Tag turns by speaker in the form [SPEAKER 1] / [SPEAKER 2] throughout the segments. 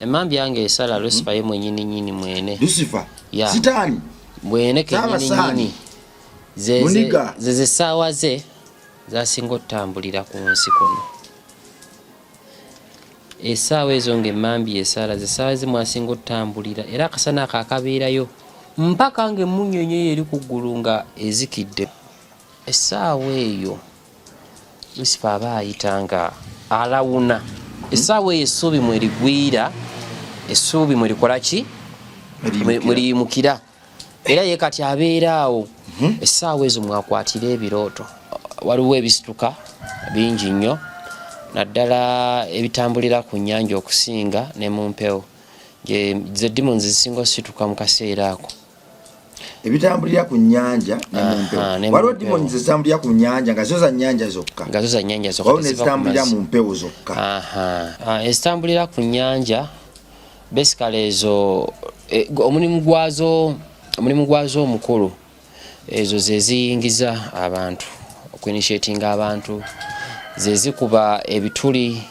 [SPEAKER 1] Emmambya nga esala Lucifer ye mwenyini nyini mwene.
[SPEAKER 2] Lucifer.
[SPEAKER 1] Yeah.
[SPEAKER 2] Sitaani.
[SPEAKER 1] Mwene kenyini nyini. Ze
[SPEAKER 2] Muniga.
[SPEAKER 1] ze ze saawa ze zasinga otambulira ku nsi kuno. Essaawa ezo ng'emmambya esala ze ssaawa ze mwasinga otambulira era akasana ako akabeerayo mpaka ng'emmunyeenye eyo eri ku ggulu nga ezikidde. Essaawa eyo Lusifa aba ayita nga alawuna essaawa eyo essuubi mwerigwira essuubi mwerikola ki mweriyimukira era ye kati abeera awo essaawa ezo mwakwatira ebirooto. Waliwo ebisituka bingi nnyo naddala ebitambulira ku nnyanja okusinga ne mu mpewo ze demons zisinga osituka mu kaseera ako.
[SPEAKER 2] Ebitambulira ku nnyanja ne mu mpewo. Waliwo demons ezitambulira ku nnyanja nga zo za nnyanja zokka.
[SPEAKER 1] Nga zo za nnyanja zokka.
[SPEAKER 2] Waliwo nezitambulira mu mpewo zokka.
[SPEAKER 1] Ezitambulira ku nnyanja basically ezo omulimu gwazo omukulu ezo ze ziyingiza abantu okuinitiatinga abantu, ze zikuba ebituli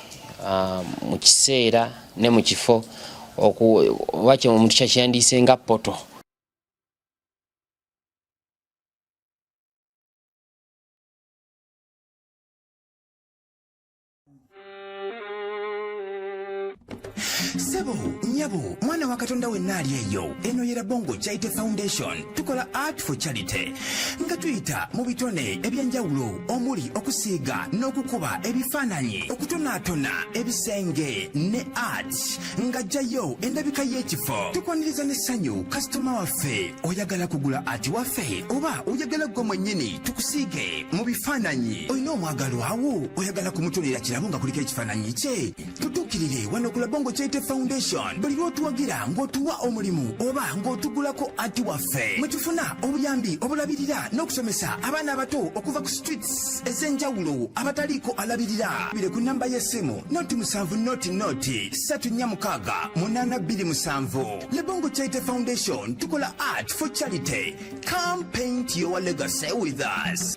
[SPEAKER 1] mu kiseera ne mu kifo oba omuntu kyakiyandiise nga poto.
[SPEAKER 3] Sebo, nyabo, mwana wa Katonda wenna ali eyo, eno ye Rabongo Charity Foundation. Tukola art for charity nga tuyita mu bitone ebyenjawulo omuli okusiiga n'okukuba ebifaananyi, okutonaatona ebisenge ne art nga jjayo endabika y'ekifo. Tukwaniriza n'essanyu kasitoma waffe. Oyagala kugula art waffe oba oyagala ggwe mwennyini tukusiige mu bifaananyi? Olina omwagalwawo oyagala kumutonera kirabo nga kuliko ekifaananyi kye? Tutuukirire wano ku Labongo Charity Foundation. Buli lw'otuwagira ng'otuwa omulimu oba ng'otugulako ati waffe, mwe tufuna obuyambi obulabirira n'okusomesa abaana abato okuva ku streets ez'enjawulo abataliiko alabirira. Bire ku namba y'essimu 0 7 0 0 3 4 6 8 2 7. Labongo Charity Foundation, tukola art for charity. Come paint your legacy with us.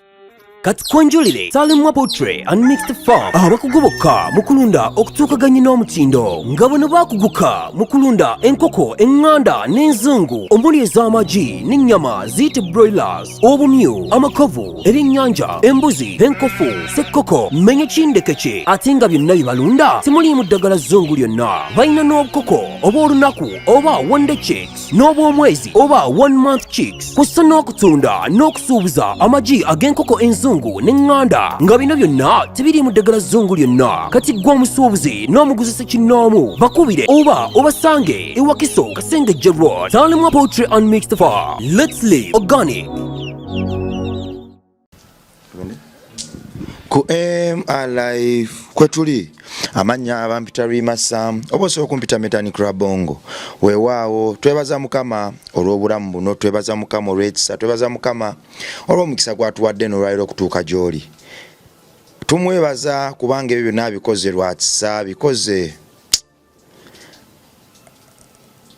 [SPEAKER 4] Katukwanjulire Salimwa Poultry and Mixed Farm, abakugu bokka mu kulunda okutuukaganye n'omutindo, nga bano bakuguka mu kulunda enkoko eŋŋanda n'enzungu omuli ez'amagi n'ennyama ziyite broilers, obumyu, amakovu, ebyennyanja, embuzi, enkofu, sekkoko, mmenye kindekeke, ate nga byonna bye balunda temuliimu ddagala zzungu lyonna. Balina n'obukoko obw'olunaku oba one day chicks n'obw'omwezi oba one month chicks, kussa n'okutunda n'okusuubuza amagi ag'enkoko enzungu n'eŋŋanda, nga bino byonna tebiriimu ddagala zzungu lyonna. Kati ggwe omusuubuzi n'omuguzi ssekinnoomu, bakubire oba obasange e Wakiso, Kasengejje Road. Salimwa Poultry and Mixed Farm, let's live organic.
[SPEAKER 2] Ku MR Live kwe tuli, amannya abampita Rima Sam oba osobola okumpita Metanik Rabongo. Weewaawo twebaza Mukama olw'obulamu buno, twebaza Mukama olw'ekisa, twebaza Mukama olw'omukisa gw'atuwadde n'olwaliro okutuuka gy'oli. Tumwebaza kubanga ebyo byonna abikoze lwa kisa, abikoze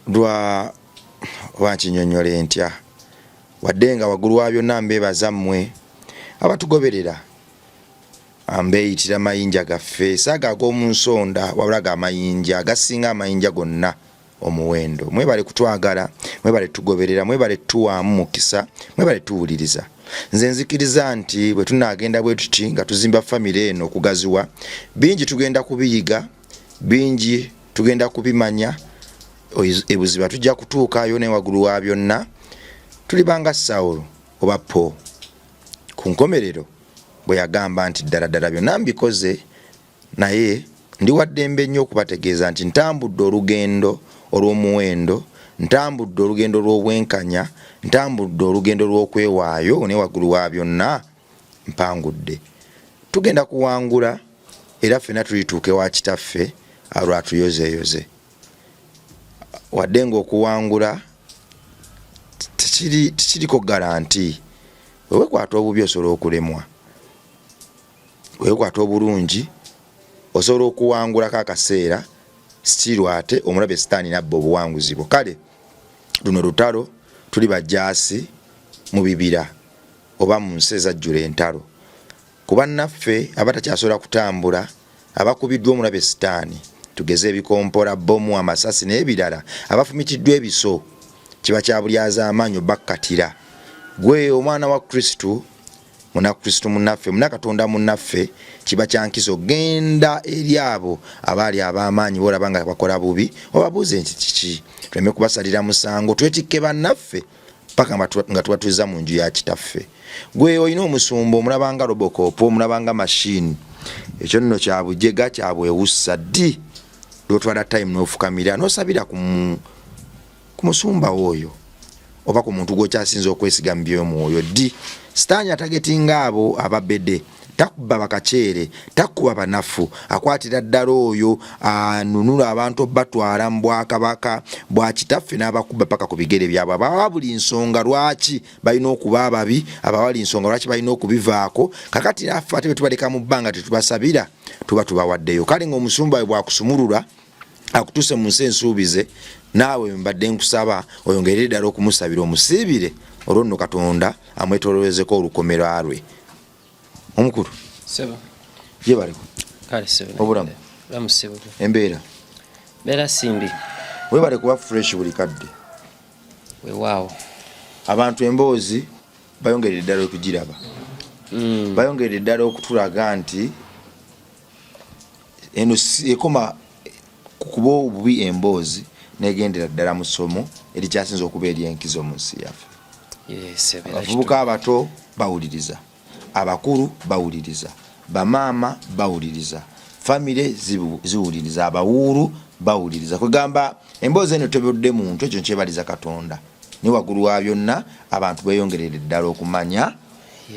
[SPEAKER 2] lwa oba nkinyonnyole ntya, wadde nga waggulu wa byonna mbeebaza mmwe abatugoberera. Mbeeyitira mayinja gaffe, saaga ag'omu nsonda wabula ga mayinja agasinga amayinja gonna omuwendo. Mwebale kutwagala, mwebale tugoberera, mwebale tuwaamu mukisa, mwebale tuwuliriza. Nze nzikiriza nti bwe tunaagenda bwe tuti nga tuzimba famire eno okugaziwa, bingi tugenda kubiyiga, bingi tugenda kubimanya, ebuziba tujja kutuukayo, ne waggulu wa byonna tulibanga Sawulo oba Paul ku nkomerero bwe yagamba nti ddala ddala byonna mbikoze, naye ndi wa ddembe nnyo okubategeeza nti ntambudde olugendo olw'omuwendo, ntambudde olugendo lw'obwenkanya, ntambudde olugendo lw'okwewaayo, ne waggulu wa byonna mpangudde. Tugenda kuwangula era ffenna tulituuka ewa Kitaffe alwatuyozeeyoze. Wadde ng'okuwangula tekiriko garanti, wewekwata obubi osobola okulemwa, wewekwata obulungi osobola okuwangulako akaseera, still ate omulabe sitaani nabba obuwanguzi bwo. Kale luno lutalo, tuli bajaasi mu bibira oba mu nsi ezajjula entalo. Ku bannaffe abatakyasobola kutambula, abakubiddwa omulabe sitaani, Tugeze ebikompola, bbomu, amasasi n'ebirala, abafumitiddwa ebiso kiba kya bulyazaamaanyi obakkatira. Gwe omwana wa Kristo, Munakristo munnaffe, Munakatonda munnaffe, kiba kya nkizo genda eri abo abaali ab'amaanyi b'olaba nga bakola bubi, obabuuze nti kiki, tuleme kubasalira musango, twetikke bannaffe paka nga tubatuuza mu nju ya kitaffe. Gwe olina omusumba omulaba nga robocop, omulaba nga mashini, ekyo nno kya bujega, kya bwewussa. Ddi lwotwala time n'ofukamira n'osabira ku musumba wo oyo oba ku muntu gw'okyasinza okwesiga mu by'omwoyo? Ddi sitaani atagetinga abo ababede? Takuba bakaceere, takuba banafu, akwatira ddala oyo anunula abantu obatwala mu bwakabaka bwa kitaffe n'abakuba paka ku bigere byabwe. Abawa buli nsonga lwaki balina okuba ababi, abawa buli nsonga lwaki balina okubivaako. Kakati naffe ate bwe tubaleka mu bbanga tetubasabira, tuba tubawaddeyo. Kale ng'omusumba we bwakusumulula akutuuse mu nsi ensuubize, naawe mbadde nkusaba oyongerere ddala okumusabira, omusiibire, olwo nno Katonda amwetoololezeko olukomera lwe. Omukulu yebaleko. Obulamu, embeera?
[SPEAKER 1] Mbeera simbi.
[SPEAKER 2] Webale kuba fresh buli kadde.
[SPEAKER 1] Weewaawo.
[SPEAKER 2] Abantu emboozi bayongerere ddala okugiraba, bayongerere ddala okutulaga nti eno ekoma kuba obubi emboozi negendera ddala mu ssomo erikyasinza okuba eryenkizo mu nsi yaffe. Abavubuka abato bawuliriza, abakulu bawuliriza, bamaama bawuliriza, famire ziwuliriza, abawuulu bawuliriza. Kwegamba emboozi eno tebudde muntu, ekyo nkyebaliza Katonda. Naye waggulu wa byonna abantu beyongerere ddala okumanya.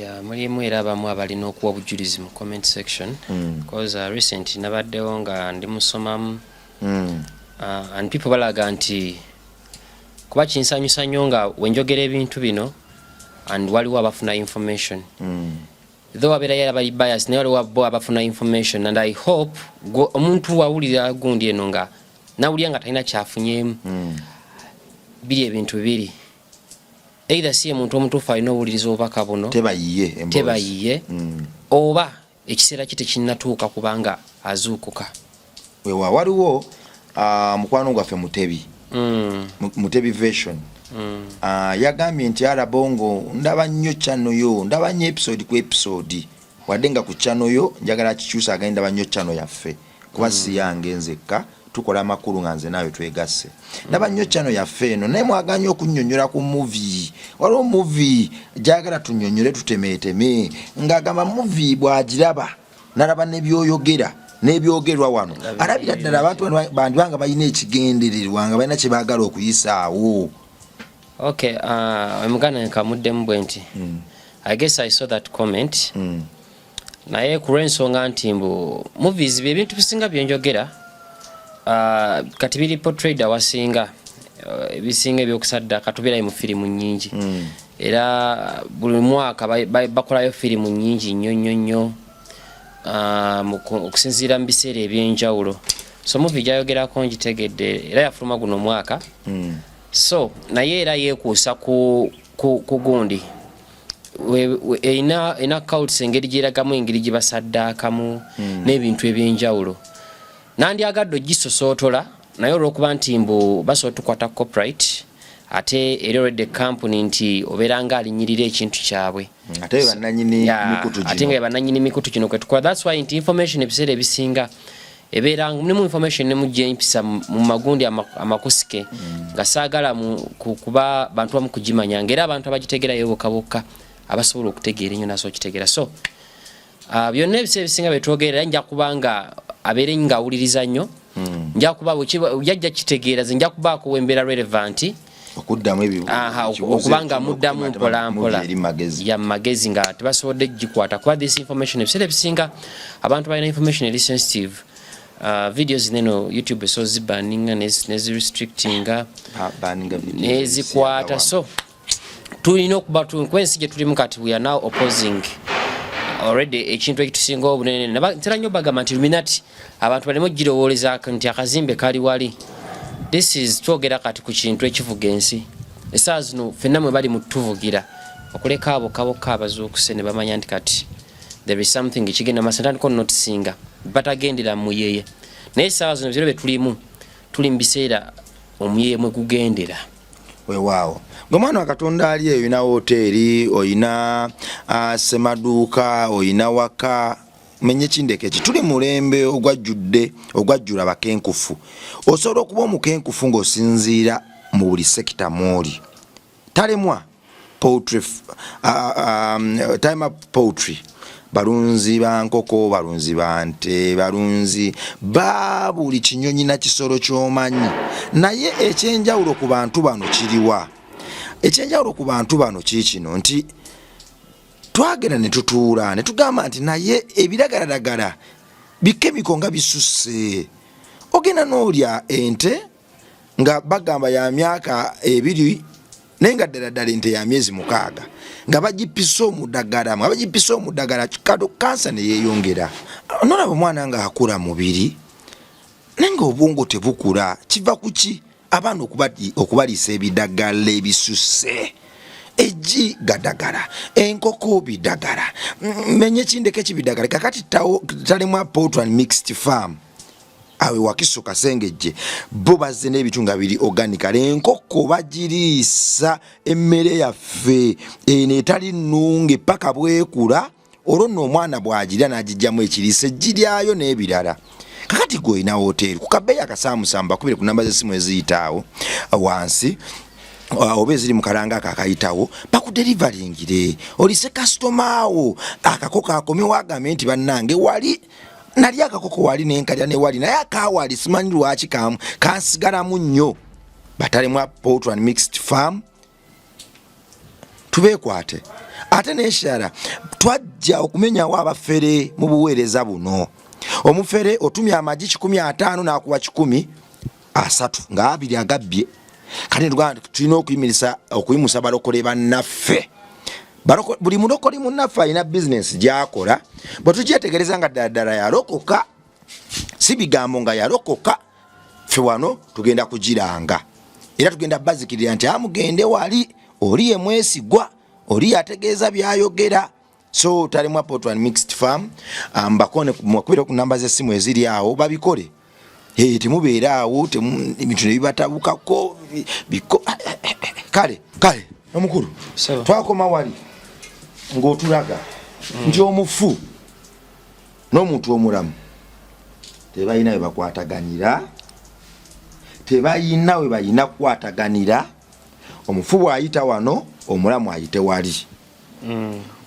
[SPEAKER 1] Ya, mulimu era abamu abalina okuwa obujulizi mu comment section, because recent nabaddewo nga ndi musomamu, and people balaga nti kuba kinsanyusa nnyo nga wenjogera ebintu bino and waliwo abafuna information, though wabeerayo abali bias, naye waliwo bo abafuna information. And I hope omuntu wawulira gundi eno nga nawulira nga talina kyafunyeemu, biri ebintu bibiri: either si ye muntu omutuufu alina owuliriza obubaka buno,
[SPEAKER 2] tebayiye emboozi.
[SPEAKER 1] Tebayiye, oba ekiseera kye tekinnatuuka kubanga azuukuka.
[SPEAKER 2] Wewa waliwo mukwano gwaffe Mutebi, Mutebi Version, yagambye nti alabongo ndaba nnyo channel yo, ndaba nnyo episode ku episode, wadde nga ku channel yo njagala kikyusa, agende ndaba nnyo channel yaffe kuba si yange nzekka, tukola amakulu nga nze naawe twegasse. Ndaba nnyo channel yaffe eno, naye mwaganye okunnyonnyola ku movie. Waliwo movie gyagala tunnyonnyole tutemeeteme, ng'agamba movie bw'agiraba nalaba nebyoyogera n'ebyogerwa wano, alabira ddala abantu bano bandibanga balina ekigendererwa, nga balina kye baagala okuyisaawo.
[SPEAKER 1] Okay, omuganda nkamuddemu bwe nti, I guess I saw that comment, naye ku lw'ensonga nti mbu movies bye ebintu bisinga byenjogera, kati biri portrayed awasinga, ebisinga ebyokusaddaaka tubeerayo mu firimu nnyingi, era buli mwaka bakolayo firimu nnyingi nnyo nnyo nnyo, okusinziira mu biseera ebyenjawulo. So movie gyayogerako ngitegedde, era yafuluma guno omwaka. So naye era yeekuusa ku gundi erina cults, engeri gyeragamu engeri gye basaddaakamu n'ebintu ebyenjawulo. Nandyagadde ogisosootola, naye olwokuba nti mbu basobola tukwata copyright, ate era olwedde kampuni nti obeera nga alinyirira ekintu kyabwe.
[SPEAKER 2] Ate be bannanyini mikutu
[SPEAKER 1] ate
[SPEAKER 2] gino.
[SPEAKER 1] Nga bannanyini mikutu kino kwetukola. That's why nti information ebiseera ebisinga ebeera mulimu information nemujja empisa mu magundi amakusike nga saagala kuba bantu bamu kugimanya, ngaera abantu abagitegerayo bokka bokka abasobola okutegeera ennyo nasobola okitegeera. So byonna ebiseera ebisinga byetwogerera nja kuba nga abeere nga awuliriza nnyo, nja kuba yajja kitegeera, ze nja kubaako wembeera relevant
[SPEAKER 2] okuddamu ekibuuzo
[SPEAKER 1] okuba nga
[SPEAKER 2] ekyo
[SPEAKER 1] muddamu
[SPEAKER 2] n'okutema
[SPEAKER 1] mpola mpola.
[SPEAKER 2] Movie eri magezi.
[SPEAKER 1] Ya magezi nga tebasobodde gikwata, kuba this information ebiseera ebisinga abantu balina information eri sensitive. Videos zino YouTube esobola zibaninga nezirestrictinga
[SPEAKER 2] Baninga videos
[SPEAKER 1] nezikwata.
[SPEAKER 2] ezisiyaga.
[SPEAKER 1] So tulina okuba kuba ensi gye tulimu kati, we are now opposing already ekintu ekitusinga obunene. Ntera nnyo bagamba nti Illuminati abantu baleme ogirowooleza nti akazimbe kali wali. This is twogera kati ku kintu ekivuga ensi esaawa zino, ffenna mwe bali mu tuvugira, okuleka abo kabokka abazuukuse ne bamanya nti kati there is something ekigenda maaso. Ntandika onotisinga batagendera muyeye. Naye essaawa zino biro bye tulimu, tuli mu biseera omuyemwe gugendera.
[SPEAKER 2] Wewaawo, gwe mwana wa Katonda ali eyo, olina woteeri, olina semaduuka, olina waka, menye kindeke ki, tuli mulembe ogwajjudde ogwajjula bakenkufu. Osobola okuba omukenkufu ng'osinziira mu buli sekita mwoli. Talemwa Poultry, Time Up Poultry, balunzi ba nkoko, balunzi ba nte, balunzi ba buli kinyonyi na kisolo ky'omanyi. Naye ekyenjawulo ku bantu bano kiriwa? Ekyenjawulo ku bantu bano kiikino nti twagenda ne tutuula ne tugamba nti naye ebiragalalagala bikemiko nga bisusse. Ogenda n'olya ente nga bagamba ya myaka 2, naye nga ddala ddala ente ya myezi 6, nga bagipisa omudagala, nga bagipisa omudagala kado, kansa ne yeeyongera. Nolaba omwana nga akula mubiri naye nga obwongo tebukula. Kiva ku ki? Abaana okubaliisa ebidagala ebisusse, eggi gadagala, enkoko bidagala, menye kindeke kibidagala. Kakati Talemwa Poultry and Mixed Farm awe Wakiso Kasengejje, bo bazze n'ebintu nga biri organic. Enkoko bagiriisa emmere yaffe eno etali nnungi paka bwekula, olwo nno omwana bw'agirya n'agijjamu ekiriisa, eggi lyayo n'ebirala. Kakati gwe olina woteeri, ku kabeeyi akasaamusaamu, bakubire ku namba z'essimu eziyita awo wansi oba eziri mu kalanga ako akayitawo, bakuderivaringire olise kasitoma wo akakoko akomyewo agambe nti bannange wali nali akakoko wali nenkalya newali, naye akawali simanyi lwaki kansigalamu nnyo. Batalemwa Poultry and Mixed Farm, tubeekwate. Ate n'ekirala, twajja okumenyawo abafere mu buweereza buno. Omufere otumya amagi 150 n'akuwa 130, nga abiri agabbye. Kati tulina okuyimirisa okuyimusa balokole bannaffe. Buli mulokole munnaffe alina bizinesi gyakola, bwe tugyetegereza nga ddala ddala yalokoka, si bigambo, nga yalokoka, ffe wano tugenda kugiranga era tugenda bazikirira nti amugende wali oli ye mwesigwa, oli yategeeza byayogera. So Talemwa Poultry and Mixed Farm, bakone mwakubira ku namba z'essimu eziri awo babikole. Hey, temubeera awo ebintu ne bibatabukako. Kale kale omukulu, twakoma wali ng'otulaga nti omufu n'omuntu omulamu tebalina we bakwataganira, tebalina we balina kukwataganira. Omufu bw'ayita wano, omulamu ayite wali.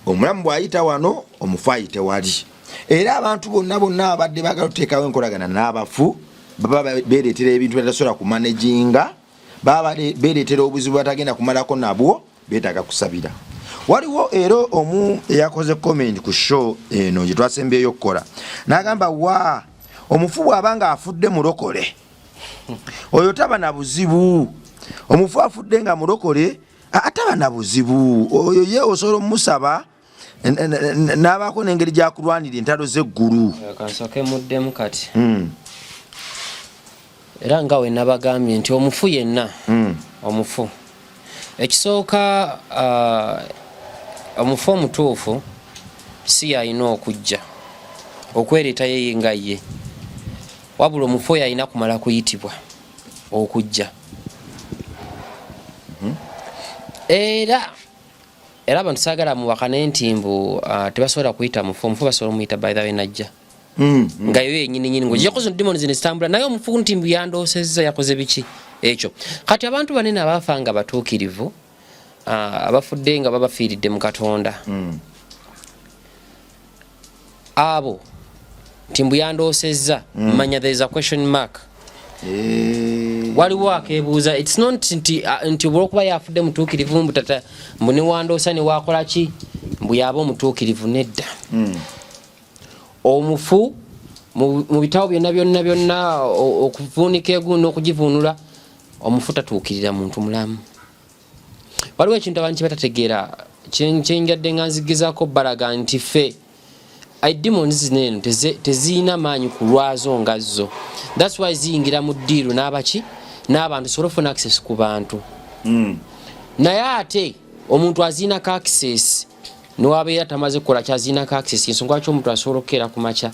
[SPEAKER 2] Omulamu bw'ayita wano, omufu ayite wali. Era abantu bonna bonna abadde baagala otuteekawo enkolagana n'abafu baba beereetera ebintu batasobola kumanaginga, baba beereetera obuzibu batagenda kumalako nabwo, beetaaga kusabira. Waliwo era omu eyakoze comment ku show eno gye twasembyeyo okukola n'agamba, wa omufu bw'aba nga afudde mulokole, oyo taba na buzibu. Omufu afudde nga mulokole ataba na buzibu, oyo ye osobola omumusaba n'abaako n'engeri gyakulwanira entalo z'eggulu.
[SPEAKER 1] Kansooke muddemu kati. Era nga we nabagambye nti omufu yenna, omufu ekisooka, omufu omutuufu si yalina okujja okwereeta yeye nga ye, wabula omufu oyo alina kumala kuyitibwa okujja. Era abantu saagala muwakane nti mbu tebasobola kuyita mufu. Omufu basobola omuyita, by the way, najja nga yo yenyini nyini ng'oggyeko zino demoni zino zitambula naye. Omufu nti mbu yandoosezza, yakoze biki ekyo. Kati abantu banene abaafa nga batuukirivu, abafudde nga babafiiridde mu Katonda, abo nti mbu yandoosezza, manya there is a question mark. Waliwo akeebuuza. It's not nti olwokuba yafudde mutuukirivu mbu tata mbu newandoosa newakola ki mbu yaba omutuukirivu. Nedda. Omufu mu bitabo byonna byonna byonna, okuvuunika egundi n'okugivuunula, omufu tatuukirira muntu mulamu. Waliwo ekintu abantu kyebatategeera kyenjadde nga nzigezaako balaga nti ffe demons zino eno teziyina maanyi ku lwazo nga zo. That's why ziyingira mu ddiiru n'abaki n'abantu sobola okufuna access ku bantu. Naye ate omuntu aziinako access newabeera tamaze kukola kyaziinako access. Ensonga lwaki omuntu asobola okukeera ku makya.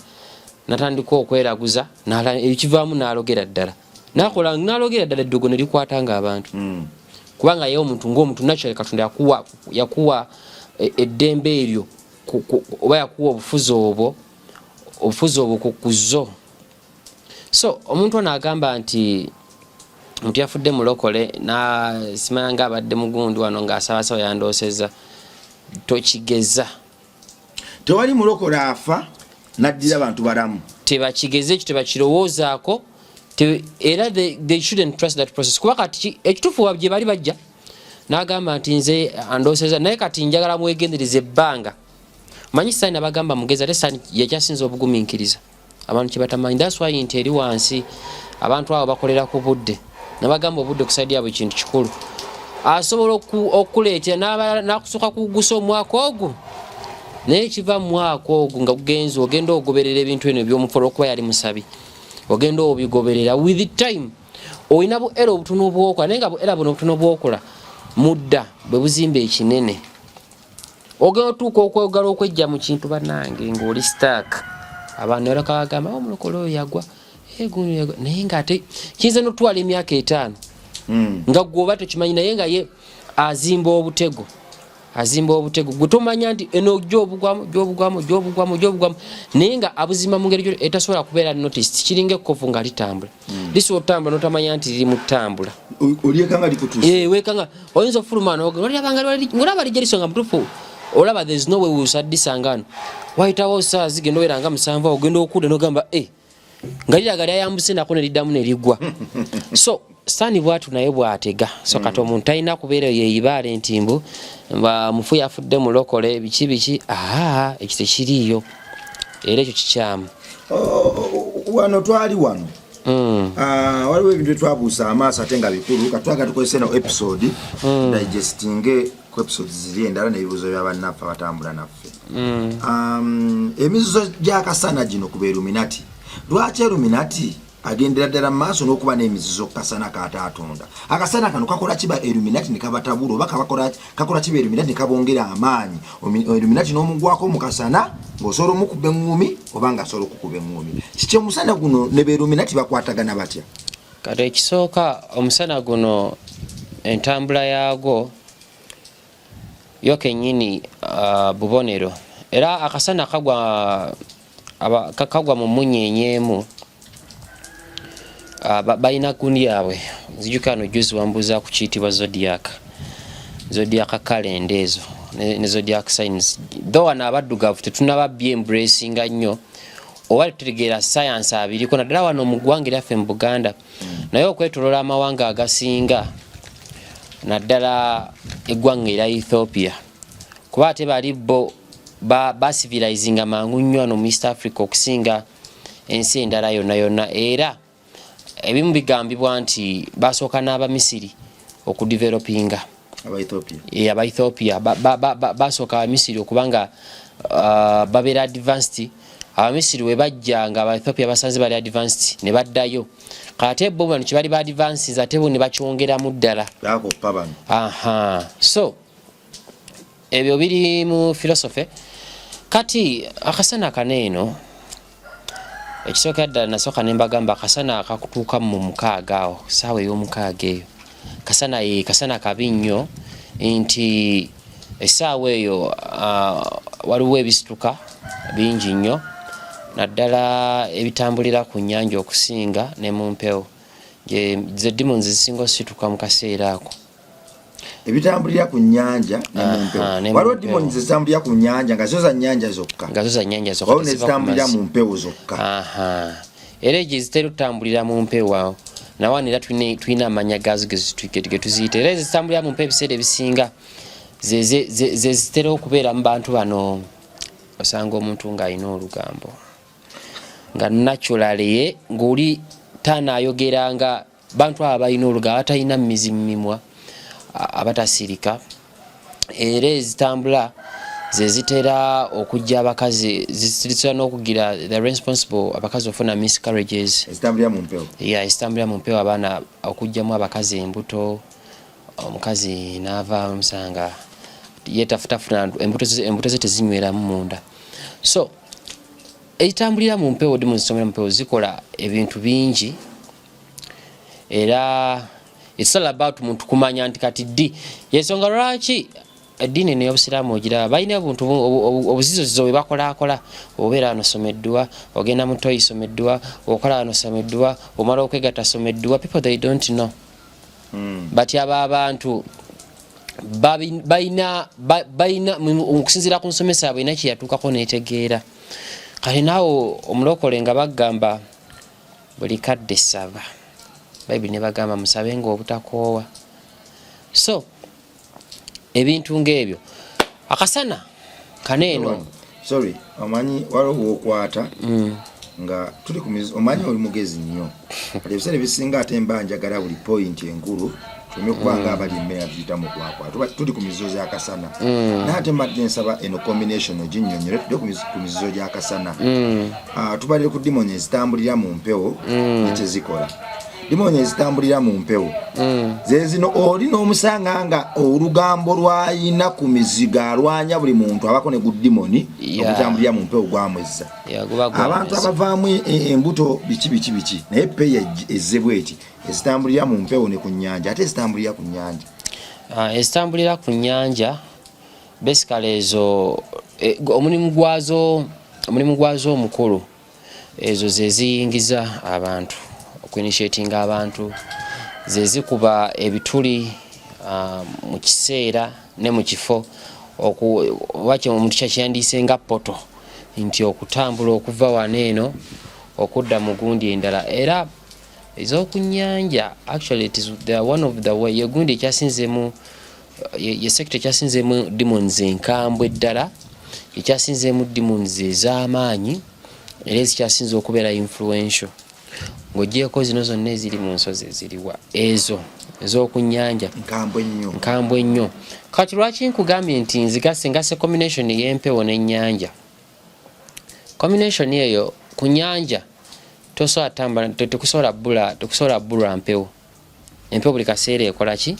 [SPEAKER 1] Natandika okweraguza, ekivaamu nalogera ddala, nakola nalogera ddala eddogo ne likwata nga abantu. Kubanga ye omuntu ngaomuntu naturally Katonda yakuwa eddembe eryo oba yakuwa obufuzi obwo, obufuzi obwo ku zo. So omuntu ono agamba nti omuntu yafudde mulokole, simanya nga abadde mugundi wano ng'asabasaba yandooseza, tokigeza.
[SPEAKER 2] Tewali mulokole afa naddira abantu balamu.
[SPEAKER 1] Tebakigeza ekyo, tebakirowoozaako. Era they shouldn't trust that process, kuba kati ekituufu gye bali bajja n'agamba nti nze andooseza. Naye kati njagala mwegendereza ebbanga. Manyi sitaani nabagamba mugezi, ate sitaani yakyasinza obugumiikiriza abantu kyebatamanyi. That's why nti eri wansi abantu abo bakolera ku budde. Nabagamba obudde ku side yabwe kintu kikulu. Asobola okukuleetera nakusooka kugusa omwaka ogwo, naye kiva mu mwaka ogwo nga gugenzi ogenda ogoberera ebintu bino ebyomufu olwokuba yali musabi, ogenda obigoberera. With time olina bu error obutono bwokola, naye nga bu error buno obutono bwokola mudda bwe buzimba ekinene. Ogenda otuuka okwegala okwejja mu kintu, bannange, ng'oli stuck. Abantu balaka bagamba, oh, omulokole oyo yagwa, eh, guno yagwa, naye ngaate kiyinza notwala emyaka 5 nga gwe oba tokimanyi, naye nga ye azimba obutego, azimba obutego. Gwe tomanya nti eno gyobugwamu, gyobugwamu, gyobugwamu, gyobugwamu, naye nga abuzimba mu ngeri etasobola kubeera noticed. Kiringa ekkovu nga litambula, lisobola otambula notamanya nti liri mu ttambula.
[SPEAKER 2] Olyekanga likutuuse.
[SPEAKER 1] Eh, wekanga oyinza ofuluma ngolaba lijja lisonga mutuufu, olaba there is no way usaddisanga wano. Wayitawo saa zigenda obeera nga 7 awo, ogenda okudda nogamba e nga liraga lyayambuse nako neriddamu nerigwa. So sitaani bwatu naye bwatega. So kati omuntu talina kubeera yeyibaale nti mbu mufu yafudde mulokole biki biki. Aa, ekyo tekiriiyo, era ekyo kikyamu.
[SPEAKER 2] Wano twali wano. Ah, waliwo ebintu etwabuusa amaaso ate nga bikulu. Katwaga tukozese no episode digestinge ku episode ziri endala n'ebibuuzo bya bannaffe abatambula naffe. Emizizo gy'akasana gino ku beluminati, lwaki Illuminati agendera ddala mu maaso n'okuba n'emizizo ku kasana k'ate atonda? Akasana kano kakola kiba Illuminati ne kabatabula, oba kakola kiba Illuminati ne kabongera amaanyi? Illuminati n'omugwako mu kasana ng'osobola omukuba eŋŋumi oba ng'asobola okukuba eŋŋumi. Kiki omusana guno ne beluminati bakwatagana batya?
[SPEAKER 1] Kati ekisooka, omusana guno entambula yaagwo yo kennyini bubonero. Era akasana kagwa kagwa mu munyenye emu. Balina gundi yaabwe. Nzijuka no juzi wambuuza ku kiyitibwa zodiac calendar ezo ne zodiac signs, though wano abaddugavu tetunaba byembracinga nnyo oba tetutegeera science abiriko, naddala wano mu ggwanga eryaffe mu Buganda. Naye okwetolola amawanga agasinga, naddala eggwanga erya Ethiopia, kuba ate bali bo bacivilizinga mangu nnyo wano mu East Africa okusinga ensi endala yonna yonna. Era ebimu bigambibwa nti basooka n'Abamisiri okudevelopinga.
[SPEAKER 2] Abaethiopia?
[SPEAKER 1] Abaethiopia basooka Abamisiri okubanga babeera advanced. Abamisiri we bajja nga Abaethiopia basanze bali advanced ne baddayo. Kate bo bano kyebali ba advances, ate bo ne bakyongeramu ddala.
[SPEAKER 2] Bakoppa bano.
[SPEAKER 1] Aha, so ebyo biri mu philosophy. Kati akasana kaneeno, ekisookera ddala nasooka ne mbagamba akasana akakutuuka mu 6 awo, saawa ey'omukaaga eyo, kasana ye kasana kabi nnyo, nti essaawa eyo waliwo ebisituka bingi nnyo, naddala ebitambulira ku nnyanja okusinga ne mu mpewo. Ze demons zisinga osituka mu kaseera ako.
[SPEAKER 2] Ebitambulira ku nnyanja ne mu mpewo.
[SPEAKER 1] Aha, ne mu
[SPEAKER 2] Waliwo
[SPEAKER 1] mpewo.
[SPEAKER 2] demons ezitambulira ku nnyanja nga zo za nnyanja zokka,
[SPEAKER 1] nga zo za nnyanja zokka,
[SPEAKER 2] waliwo
[SPEAKER 1] teziva ku
[SPEAKER 2] nezitambulira
[SPEAKER 1] mazzi.
[SPEAKER 2] mu mpewo zokka.
[SPEAKER 1] Aha, era egyo ezitera okutambulira mu mpewo awo nawano era tulina amanya gaazo ge tuziyita. Era ezitambulira mu mpewo ebiseera ebisinga ze zitera okubeera mu bantu bano. Osanga omuntu ng'alina olugambo nga naturally ye ng'oli taanaayogera, nga bantu abo balina olugambo, abatalina mizi mu mimwa, abatasirika. Era ezitambula ze zitera okujja abakazi, zitera n'okugira the responsible abakazi ofuna miscarriages.
[SPEAKER 2] Ezitambulira mu mpewo?
[SPEAKER 1] Yeah, ezitambulira mu mpewo, abaana okugyamu abakazi embuto, omukazi n'ava omusanga ye tafutafuna embuto ze, embuto ze tezinyweramu munda. So Ezitambulira mu mpewo, demons zitambulira mu mpewo zikola ebintu bingi, era it's all about muntu kumanya nti kati ddi yensonga lwaki eddiini eno ey'obusiraamu ogiraba balina obuntu obuzizozizo bwe bakolakola. Obeera wano someddwa, ogenda mu toyi someddwa, okola wano someddwa, omala okwegatta someddwa. People, they don't know. But abo abantu balina balina okusinziira ku nsomesa yaabwe, erina kyeyatuukako netegeera. Kati naawe omulokole nga bagamba buli kadde saba, Bayibuli ne bagamba musabe nga obutakoowa. So ebintu ngaebyo, akasana kaneeno.
[SPEAKER 2] Sorry, omanyi waliwo wokwata nga tuli ku omanyi oli mugezi nnyo. Kati ebiseera ebisinga ate mba njagala buli point enkulu tuleme kuba nga abali emmere atuyita mu kwakwata. Tuli ku mizizo gy'akasana, naye ate mbadde nsaba eno combination oginnyonnyole. Tudde ku mizizo gy'akasana. Ah, tubalire ku demoni ezitambulira mu mpewo nekyezikola. Demoni ezitambulira mu mpewo zezino oli n'omusanga nga olugambo lwayina ku mizigo, alwanya buli muntu abako ne gudimoni ogutambulira mu mpewo gwamwezza abantu abavaamu embuto, biki biki biki. Naye peya ezze bweti, ezitambulira mu mpewo ne ku nyanja, ate ezitambulira ku nyanja?
[SPEAKER 1] Ah, ezitambulira ku nyanja basically ezo omulimu gwazo omukulu, ezo ze ziyingiza abantu, okuinitiatinga abantu, ze zikuba ebituli mu kiseera ne mu kifo oba omuntu kyakiyandiise nga portal, nti okutambula okuva wano eno okudda mu gundi endala. Era ez'oku nnyanja actually it is the one of the way yegundi ekyasinzeemu, ye sector ekyasinzeemu demons enkambwe ddala, ekyasinzeemu demons ez'amaanyi, era ezikyasinze okubeera influential ng'ogyeko zino zonna eziri mu nsozi eziriwa, ezo ez'oku nnyanja.
[SPEAKER 2] Nkambwe nnyo.
[SPEAKER 1] Nkambwe nnyo. Kati lwaki nkugambye nti nzigase ngase combination y'empewo n'ennyanja? Combination eyo ku nnyanja tosobola tambula, tekusobola bbulwa mpewo. Empewo buli kaseera ekola ki?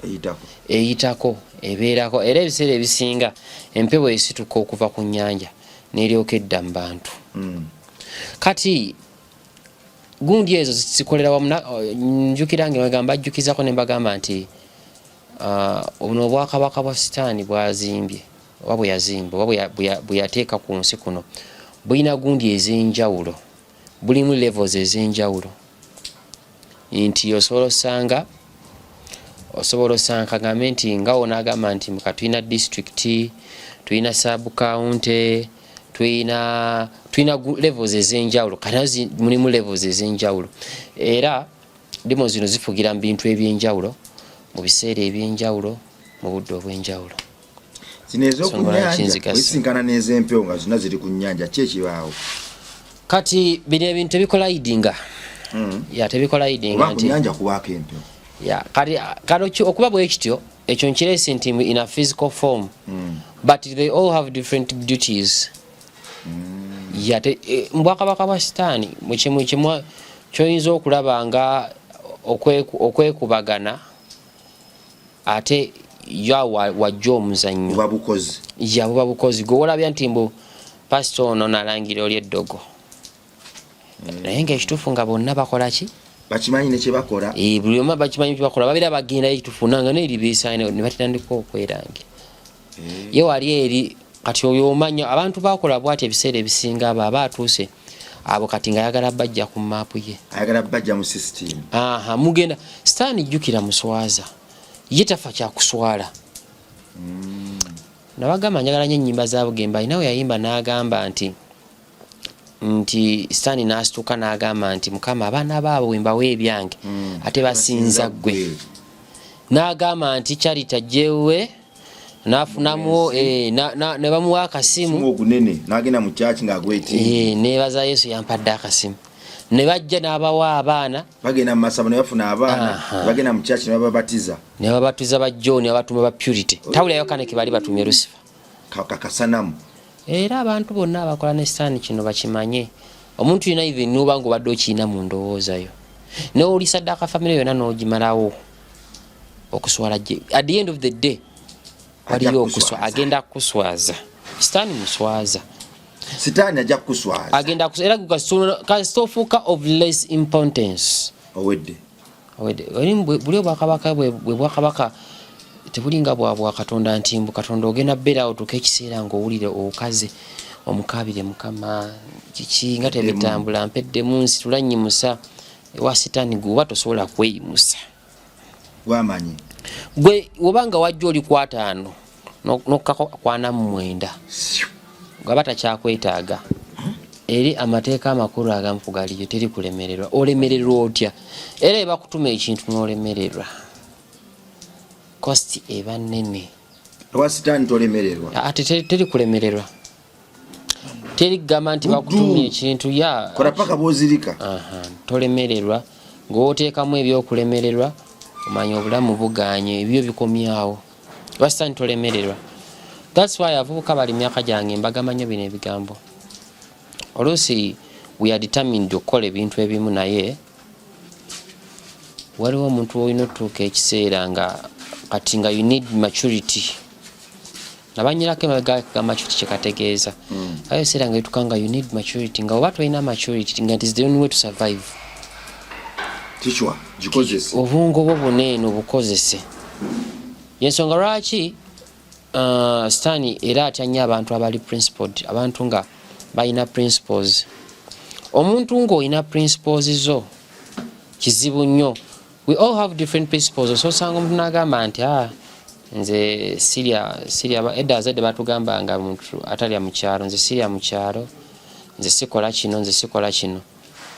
[SPEAKER 2] Eyitako.
[SPEAKER 1] Eyitako, ebeerako. Era ebiseera ebisinga empewo esituka okuva ku nnyanja n'eryoka edda mu bantu. Kati gundi ezo zikolera wamu. Njukira nga bagamba bajjukizako ne mbagamba nti buno obwakabaka bwa Sitaani bwazimbye oba bwe yazimba oba bwe yateeka ku nsi kuno bulina gundi ez'enjawulo, bulimu levels ez'enjawulo, nti osobola osanga kagambe nti nga wonaagamba nti muka tulina district, tulina sub county, tulina levels ez'enjawulo. Kati nazo mulimu levels ez'enjawulo, era demon zino zifugira mu bintu ebyenjawulo, mu biseera ebyenjawulo, mu budde obw'enjawulo.
[SPEAKER 2] Zino ez'oku nyanja wezisinkana n'ez'empewo nga zonna ziri ku nnyanja, ki ekibaawo?
[SPEAKER 1] Kati bino ebintu tebicollidinga. Ya, tebicollidinga.
[SPEAKER 2] Oba ku nnyanja kubaako empewo?
[SPEAKER 1] Ya, kati okuba bwe kityo, ekyo nkireese nti in a physical form, but they all have different duties. Ya, mu bwakabaka bwa Sitaani mukimu kimu kyoyinza okulaba nga okwekubagana, ate ya wajja omuzannyo.
[SPEAKER 2] Buba bukozi.
[SPEAKER 1] Ya, buba bukozi. Gwe wolabya nti mbu pasita ono nalangira oli eddogo, naye ngaekituufu nga bonna bakola ki?
[SPEAKER 2] Bakimanyi nekyebakola.
[SPEAKER 1] Eh, buli omu bakimanyi kyebakola, babeera bagendayo ekituufu nanga neribiisaane ne batandika okwerangira ye wali eri. Kati oyo omanya abantu bakola bwati, ebiseera ebisinga abo aba atuuse abo kati nga ayagala bajja ku maapu ye.
[SPEAKER 2] Ayagala bajja mu system.
[SPEAKER 1] Aha, mugenda Sitaani, jjukira muswaza, ye tafa kyakuswala. Nabagamba njagala nnyo ennyimba za Bugembe. Alina we yayimba n'agamba nti Sitaani n'asituka n'agamba nti, "Mukama, abaana baabo bwe mbawa ebyange, ate basinza ggwe." N'agamba nti Charita jewe nafunamu ne bamuwa akasimu.
[SPEAKER 2] Simu ogunene, n'agenda mu kyaki ng'agweti.
[SPEAKER 1] Eh, nebaza Yesu yampadde akasimu. Ne bajja n'abawa abaana.
[SPEAKER 2] Bagenda mu masabo ne bafuna abaana. Bagenda mu kyaki ne bababatiza.
[SPEAKER 1] Ne babatiza ba John, abatuma ba Purity, tawulira Yokaana ke baali batumye Lucifer.
[SPEAKER 2] Kakasanamu.
[SPEAKER 1] Era abantu bonna abakola ne Sitaani kino bakimanye, omuntu yina even noba nga obadde okiyina mu ndowoozayo newoli saddaaka famire yonna n'ogimalawo okuswala gye, at the end of the day waliyo okuswa, agenda kukuswaza. Sitaani muswaza.
[SPEAKER 2] Sitaani ajja kukuswaza.
[SPEAKER 1] Agenda era kasita ofuuka of less importance.
[SPEAKER 2] Owedde.
[SPEAKER 1] Owedde. Buli obwakabaka bwe bwakabaka tebulinga bwa bwa Katonda nti mbu Katonda ogenda beera otuuka ekiseera ng'owulire okaze omukaabire Mukama kiki nga tebitambula, mpeddemu, nsitula nnyimusa. Ewa sitaani gwe oba tosobola kweyimusa.
[SPEAKER 2] Gwamanyi.
[SPEAKER 1] Gwe oba nga wajja oli ku 50 n'okkako ku 49 ng'aba takyakwetaaga. Eri amateeka amakulu agamu ku galiyo, teri kulemererwa. Olemererwa otya? Era ebakutuma ekintu n'olemererwa, cost eba nnene.
[SPEAKER 2] Ewa sitaani tolemererwa.
[SPEAKER 1] Ate teri kulemererwa, teri kugamba nti
[SPEAKER 2] Buddu.
[SPEAKER 1] Bakutumye ekintu ya
[SPEAKER 2] Kola paka bw'ozirika.
[SPEAKER 1] Aha, tolemererwa. Ng'oteekamu ebyokulemererwa, omanya obulamu buganye, ebyo bikomyawo. Lwasitaani tolemererwa. That's why abavubuka bali myaka gyange mbagamba nnyo bino ebigambo. Oluusi we are determined okukola ebintu ebimu, naye waliwo omuntu olina otutuuka ekiseera nga kati nga you need maturity. Nabanyirako emabega ga maturity kyekategeeza. Ayo ekiseera nga etuuka nga you need maturity, nga oba tolina maturity, nga it is the only way to survive.
[SPEAKER 2] Kichwa gikozese.
[SPEAKER 1] Obwongo bwo buneeno bukozese. Yensonga lwaki sitaani era atya nnyo abantu abali principled, abantu nga balina principles. Omuntu ng'olina principles zo kizibu nnyo. We all have different principles. Ososanga omuntu n'agamba nti, "Ah, nze sirya, sirya." Edda azadde batugamba nga muntu atalya mu kyalo, "Nze sirya mu kyalo, nze sikola kino, nze sikola kino."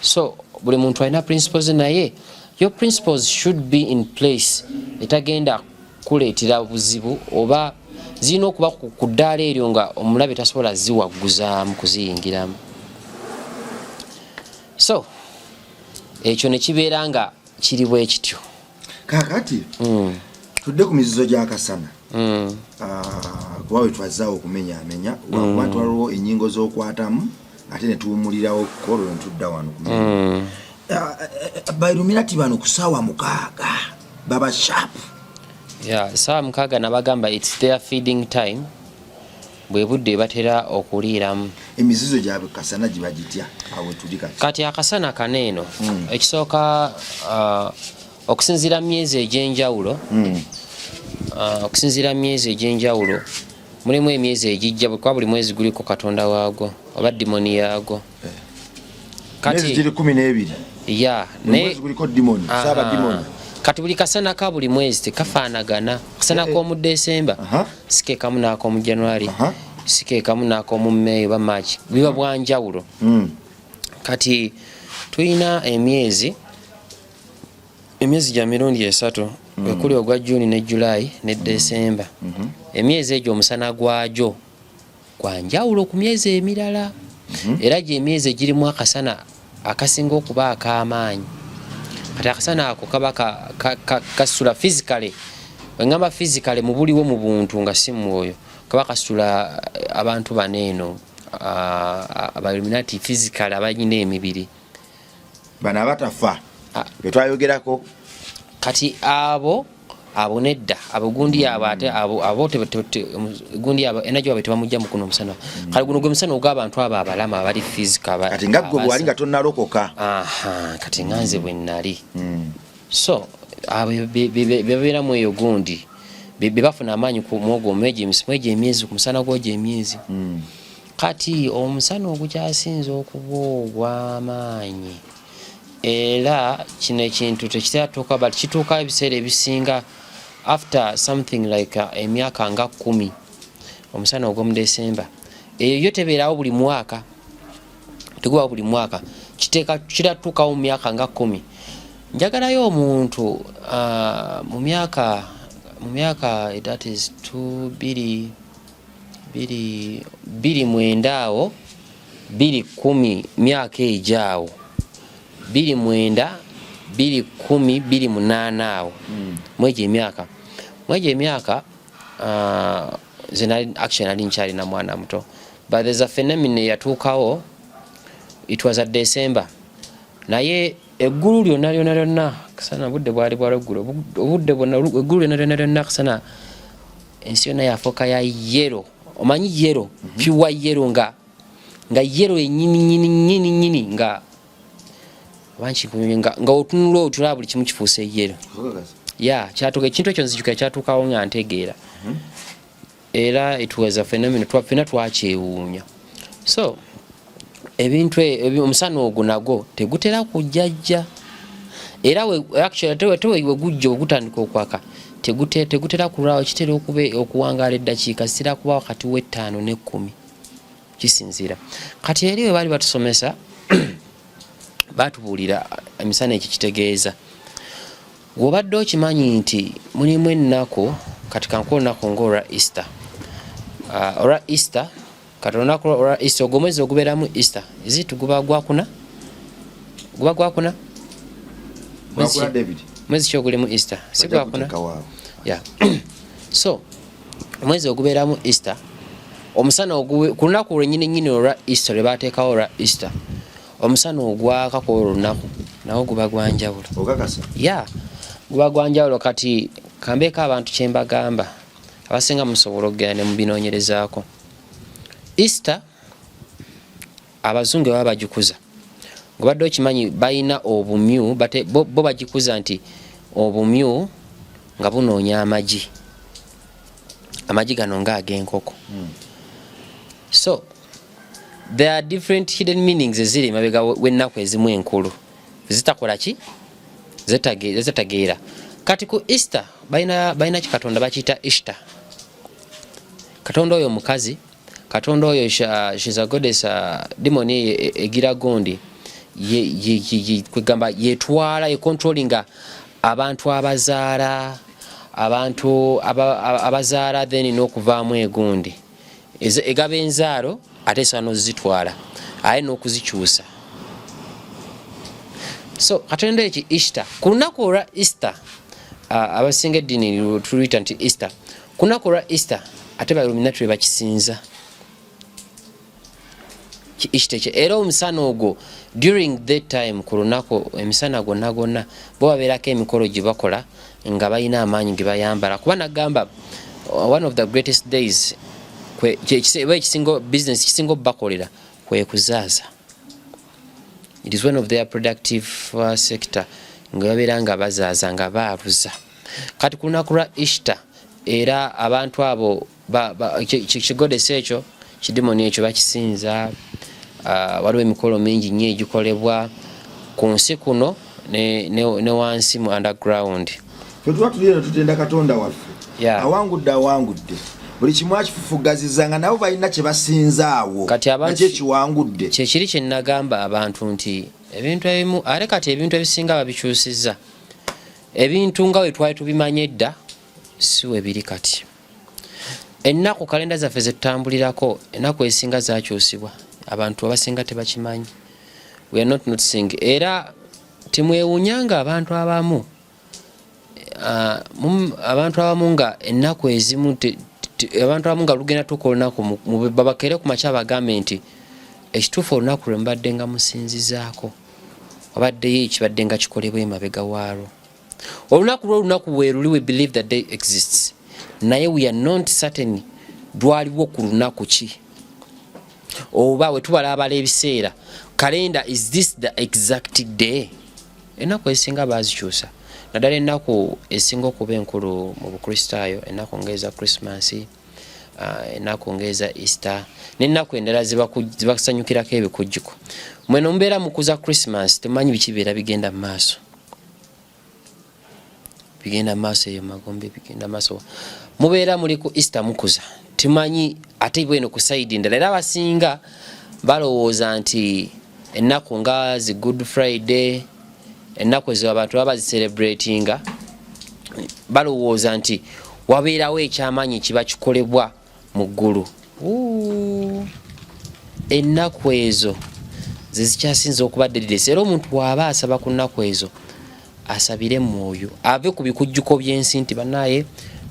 [SPEAKER 1] So buli muntu alina principles, naye your principles should be in place etagenda kuleetera buzibu, oba zirina okuba ku ddaala eryo nga omulabe tasobola ziwagguzaamu kuziyingiramu. So ekyo ne kibeera nga kiri bwe kityo.
[SPEAKER 2] Kaakati tudde ku mizizo gy'akasana. Ah, kuba we twazaawo okumenyaamenya, lwakuba nti waliwo ennyingo z'okwatamu ate ne tuwumulirawo kolwo ne tudda wano kumenya. Ah, ba Illuminati bano ku ssaawa 6 baba sharp.
[SPEAKER 1] Yeah, saawa 6 nabagamba it's their feeding time, bwe budde batera okuliiramu.
[SPEAKER 2] Emizizo gyabwe kasana giba gitya awo tuli kati?
[SPEAKER 1] Kati akasana kano eno, ekisooka, okusinziira mu myezi egy'enjawulo, okusinziira mu myezi egy'enjawulo, mulimu emyezi egijja, kuba buli mwezi guliko katonda waagwo oba demon yaagwo.
[SPEAKER 2] Myezi giri 12.
[SPEAKER 1] Ya.
[SPEAKER 2] Buli mwezi guliko demon, saaba demon.
[SPEAKER 1] Kati buli kasana ka buli mwezi tekafaanagana. Kasana k'omu Desemba si ke kamu n'ak'omu January, si ke kamu n'ak'omu May oba March, biba bwanjawulo. Kati tulina emyezi gya mirundi esatu, ekuli ogwa Juni ne July ne Desemba. Emyezi egyo omusana gwagyo gwanjawulo ku myezi emirala, era gye emyezi egirimu akasana akasinga okuba ak'amaanyi. Kati akasana ako kaba kasula physically, wengamba physically mu buliwo, mu buntu nga si mwoyo, kaba kasula abantu bano eno aba Illuminati physically abalina emibiri.
[SPEAKER 2] Bano abatafa
[SPEAKER 1] Ah.
[SPEAKER 2] betwayogerako.
[SPEAKER 1] Kati abo nedda, abo gundi abo, ate abo gundi abo energy waabwe tebamujja mu kuno omusana. Kale guno gwe musana ogw'abantu abo abalamu abali physical
[SPEAKER 2] Kati nga ggwe bwali nga tonnalokoka.
[SPEAKER 1] Aha, kati nga nze bwe nali. So abo bebabeeramu eyo gundi be bafuna amaanyi ku mwogwo mwegyo emyezi, ku musana gwogyo emyezi. Kati omusana ogukyasinze okuba ogw'amaanyi, era kino ekintu tekitera tuuka, but kituuka ebiseera ebisinga after something like emyaka nga 10, omusana ogw'omu Desemba. Eyo yo tebeerawo buli mwaka, tegubawo buli mwaka, kiteeka kiratuukawo mu myaka nga 10. Njagalayo omuntu mu myaka that is two bbiri bbiri bbiri mwenda awo, 2010, myaka egyo awo 2009, 2010, 2008 awo, mwegyo emyaka nze actually nali nkyalina mwana muto, but there's a phenomenon eyatuukawo. It was a December, naye eggulu lyonna lyonna lyonna kasana, budde bwali bwa lweggulo, obudde bwonna eggulu lyonna lyonna lyonna kasana, ensi yonna yafuuka ya yellow. Omanyi yellow, pure yellow, nga Nga yellow enyini nyini nyini nyini, nga nga nga otunula otulaba buli kimu kifuuse yellow. Ya, kyatuuka ekintu ekyo, nzijukira kyatuukawo nga ntegeera. Era it was a phenomenon, ffenna twakyewuunya. So ebintu omusana ogwo nagwo tegutera kujjajja, era actually ate we gujja ogutandika okwaka tegutera kulwawo. Kitera okuba okuwangaala eddakiika zitera kuba wakati w'ettaano n'ekkumi, kisinziira. Kati eri we baali batusomesa, batubuulira emisana ekyo kitegeeza. Bw'obadde okimanyi nti mulimu ennaku, kati kankuwa olunaku ng'olwa Easter. Olwa Easter, kati olunaku olwa Easter, ogwo omwezi ogubeeramu Easter, is it guba gwakuna? Guba gwakuna?
[SPEAKER 2] Gwakuna, David.
[SPEAKER 1] Mwezi ki ogulimu Easter? Si
[SPEAKER 2] Bajja
[SPEAKER 1] gwakuna?
[SPEAKER 2] kuteekawo awo.
[SPEAKER 1] Yeah. So omwezi ogubeeramu Easter, omusana ku lunaku lwennyini nnyini olwa Easter lwe bateekawo olwa Easter, omusana ogwaka ku olwo lunaku nawo guba gwa njawulo.
[SPEAKER 2] Okakasa?
[SPEAKER 1] Ya, guba gwa njawulo. Kati kambeeko abantu kye mbagamba, abasinga musobola okugenda ne mubinoonyerezaako. Easter abazungu baba bagikuza, ngobadde okimanyi balina obumyu, bo bagikuza nti obumyu nga bunoonya amagi, amagi gano nga ag'enkoko. So there are different hidden meanings eziri emabega w'ennaku ezimu enkulu zitakola ki, zitategeera. Kati ku Easter balina kikatonda bakiyita Ishtar. Katonda oyo omukazi, katonda oyo she's a goddess, demon eyo egira gondi kwegamba yetwala, econtrollinga abantu abazaala, abantu abazaala, then n'okuvaamu egundi egaba enzaalo, ate esobola n'ozitwala aye n'okuzikyusa. So katonda eki Easter, ku lunaku olwa Easter, abasinga eddiini tuluyita nti Easter, ku lunaku olwa Easter ate ba Illuminati lwe bakisinza ki Easter ekyo. Era omusana ogwo during that time, ku lunaku emisana gwonna gwonna, bo babeerako emikolo gye bakola nga balina amaanyi ge bayambala, kuba nagamba one of the greatest days oba ekisinga business kisinga obbakolera kwe kuzaaza. It is one of their productive sector, nga babeera nga bazaaza, nga baabuza. Kati ku lunaku lwa Easter era abantu abo kigoddess ekyo, kidemoni ekyo bakisinza. Waliwo emikolo mingi nnyo egikolebwa ku nsi kuno ne wansi mu underground.
[SPEAKER 2] Fe tuba tuli eno tutenda Katonda waffe. Awangudde, awangudde buli kimu, akifufugaziza, nga nabo balina kye basinzaawo.
[SPEAKER 1] Kati abantu-
[SPEAKER 2] Nakyo ekiwangudde.
[SPEAKER 1] Kyekiri kyenagamba abantu nti ebintu ebimu, ate kati ebintu ebisinga babikyusizza. Ebintu nga bwe twali tubimanyi edda si we biri kati. Ennaku, kalenda zaffe zetutambulirako, ennaku ezisinga zakyusibwa, abantu abasinga tebakimanyi. We are not noticing. Era timwewuunya nga abantu abamu, abantu abamu nga ennaku ezimu abantu abamu nga lugenda tuuka olunaku babakeere ku makya bagambe nti ekituufu olunaku lwe mubadde nga musinzizaako wabaddeyo ekibadde nga kikolebwa emabega waalwo. Olunaku lwolunaku weeruli, we believe that day exists, naye we are not certain lwaliwo ku lunaku ki, oba we tubalabala ebiseera kalenda, is this the exact day? Ennaku ezisinga bazikyusa, naddala ennaku ezisinga okuba enkulu mu Bukristaayo, ennaku ngaeza Christmas, ennaku ngaeza Easter n'ennaku endala zibasanyukirako ebikujjuko. Mweno mubeera mukuza Christmas, temumanyi biki bibeera bigenda mu maaso, bigenda mu maaso eyo magombe, bigenda maaso. Mubeera muli ku Easter mukuza, temanyi ate bweno ku side endala. Era abasinga balowooza nti ennaku nga zi Good Friday, ennaku ezo abantu baba bazicelebratinga, balowooza nti wabeerawo ekyamaanyi kiba kikolebwa mu ggulu. Ooh. Ennaku ezo zezikyasinza okuba deadliest, era omuntu bw'aba asaba ku nnaku ezo asabire mwoyo ave ku bikujjuko by'ensi nti banaye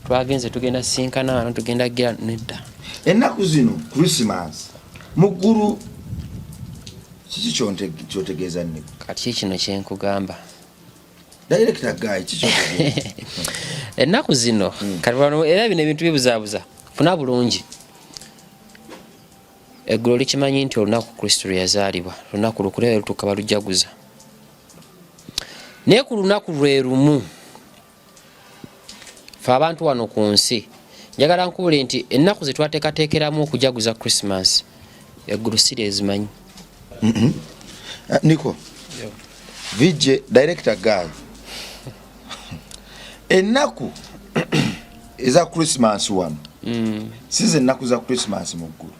[SPEAKER 1] twagenze tugenda sinkana wano, tugenda gira nedda.
[SPEAKER 2] Ennaku zino Christmas mu ggulu kiki kyotegeeza nne?
[SPEAKER 1] Kati kino kyenkugamba.
[SPEAKER 2] Director guy, kiki kyotegeeza?
[SPEAKER 1] Ennaku zino kati wano era bino ebintu bibuzaabuza. Funa bulungi. Eggulo likimanyi nti olunaku Kristo lwe yazaalibwa lunaku lukulu era lutuuka balujaguza. Naye ku lunaku lwe lumu fe abantu wano ku nsi njagala nkubule nti ennaku ze twateekateekeramu okujaguza Christmas eggulu si lyezimanyi.
[SPEAKER 2] Niko VJ director guy ennaku eza Christmas wano si ze ennaku za Christmas mu ggulu.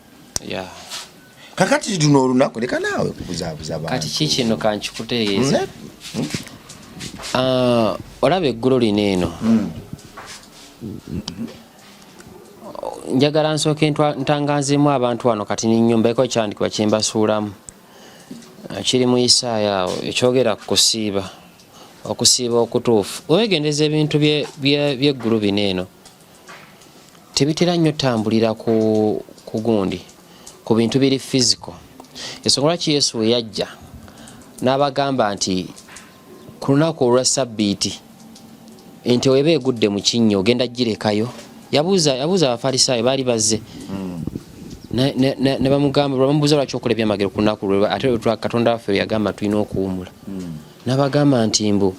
[SPEAKER 2] Kakati luno olunaku leka naawe kubuzaabuza bantu.
[SPEAKER 1] Kati ki kino kankikutegeeza. Olaba eggulo lino eno. Njagala nsooke ntangazeemu abantu wano kati n'ennyumba eko ekyandikibwa kye mbasuulamu. Kiri mu Isaaya awo ekyogera ku kusiiba, okusiiba okutuufu. Weegendereza ebintu by'eggulu bino eno tebitera nnyo tambulira ku gundi ku bintu biri physical. Ensonga lwaki Yesu we yajja n'abagamba nti ku lunaku olwa Ssabbiiti ente weba egudde mu kinnya ogenda girekayo, yabuuza Abafalisaayo baali bazze ne bamugamba, bamubuuza lwaki okola ebyamagero ku lunaku lwe ate Katonda waffe yagamba tulina okuwummula. N'abagamba nti mbu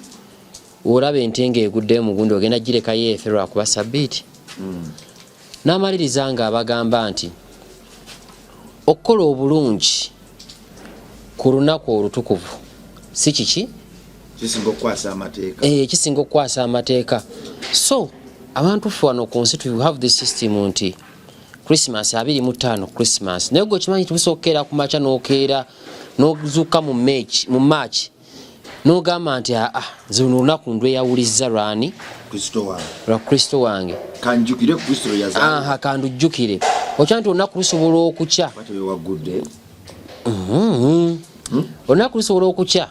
[SPEAKER 1] olaba ente ng'eguddeyo mu gundi ogenda girekayo efe lwakuba Ssabbiiti. N'amaliriza ng'abagamba nti okukola obulungi ku lunaku olutukuvu si kiki
[SPEAKER 2] kisinga okukwasa amateeka.
[SPEAKER 1] Kisinga okukwasa amateeka. So abantu ffe wano ku nsi we have this system nti Christmas 25 Christmas, naye gwe okimanyi tubusobola okukeera ku makya n'okeera n'ozuuka mu March n'ogamba nti aa nze luno olunaku ndweyawulizza lwani?
[SPEAKER 2] Kristo wange.
[SPEAKER 1] Lwa Kristo wange.
[SPEAKER 2] Kanjjukire Kristo lwe yazaalibwa.
[SPEAKER 1] Aha, kandujjukire. Okya nti olunaku lusobola okukya.
[SPEAKER 2] Bw'atyo bwe waggudde.
[SPEAKER 1] Olunaku lusobola okukya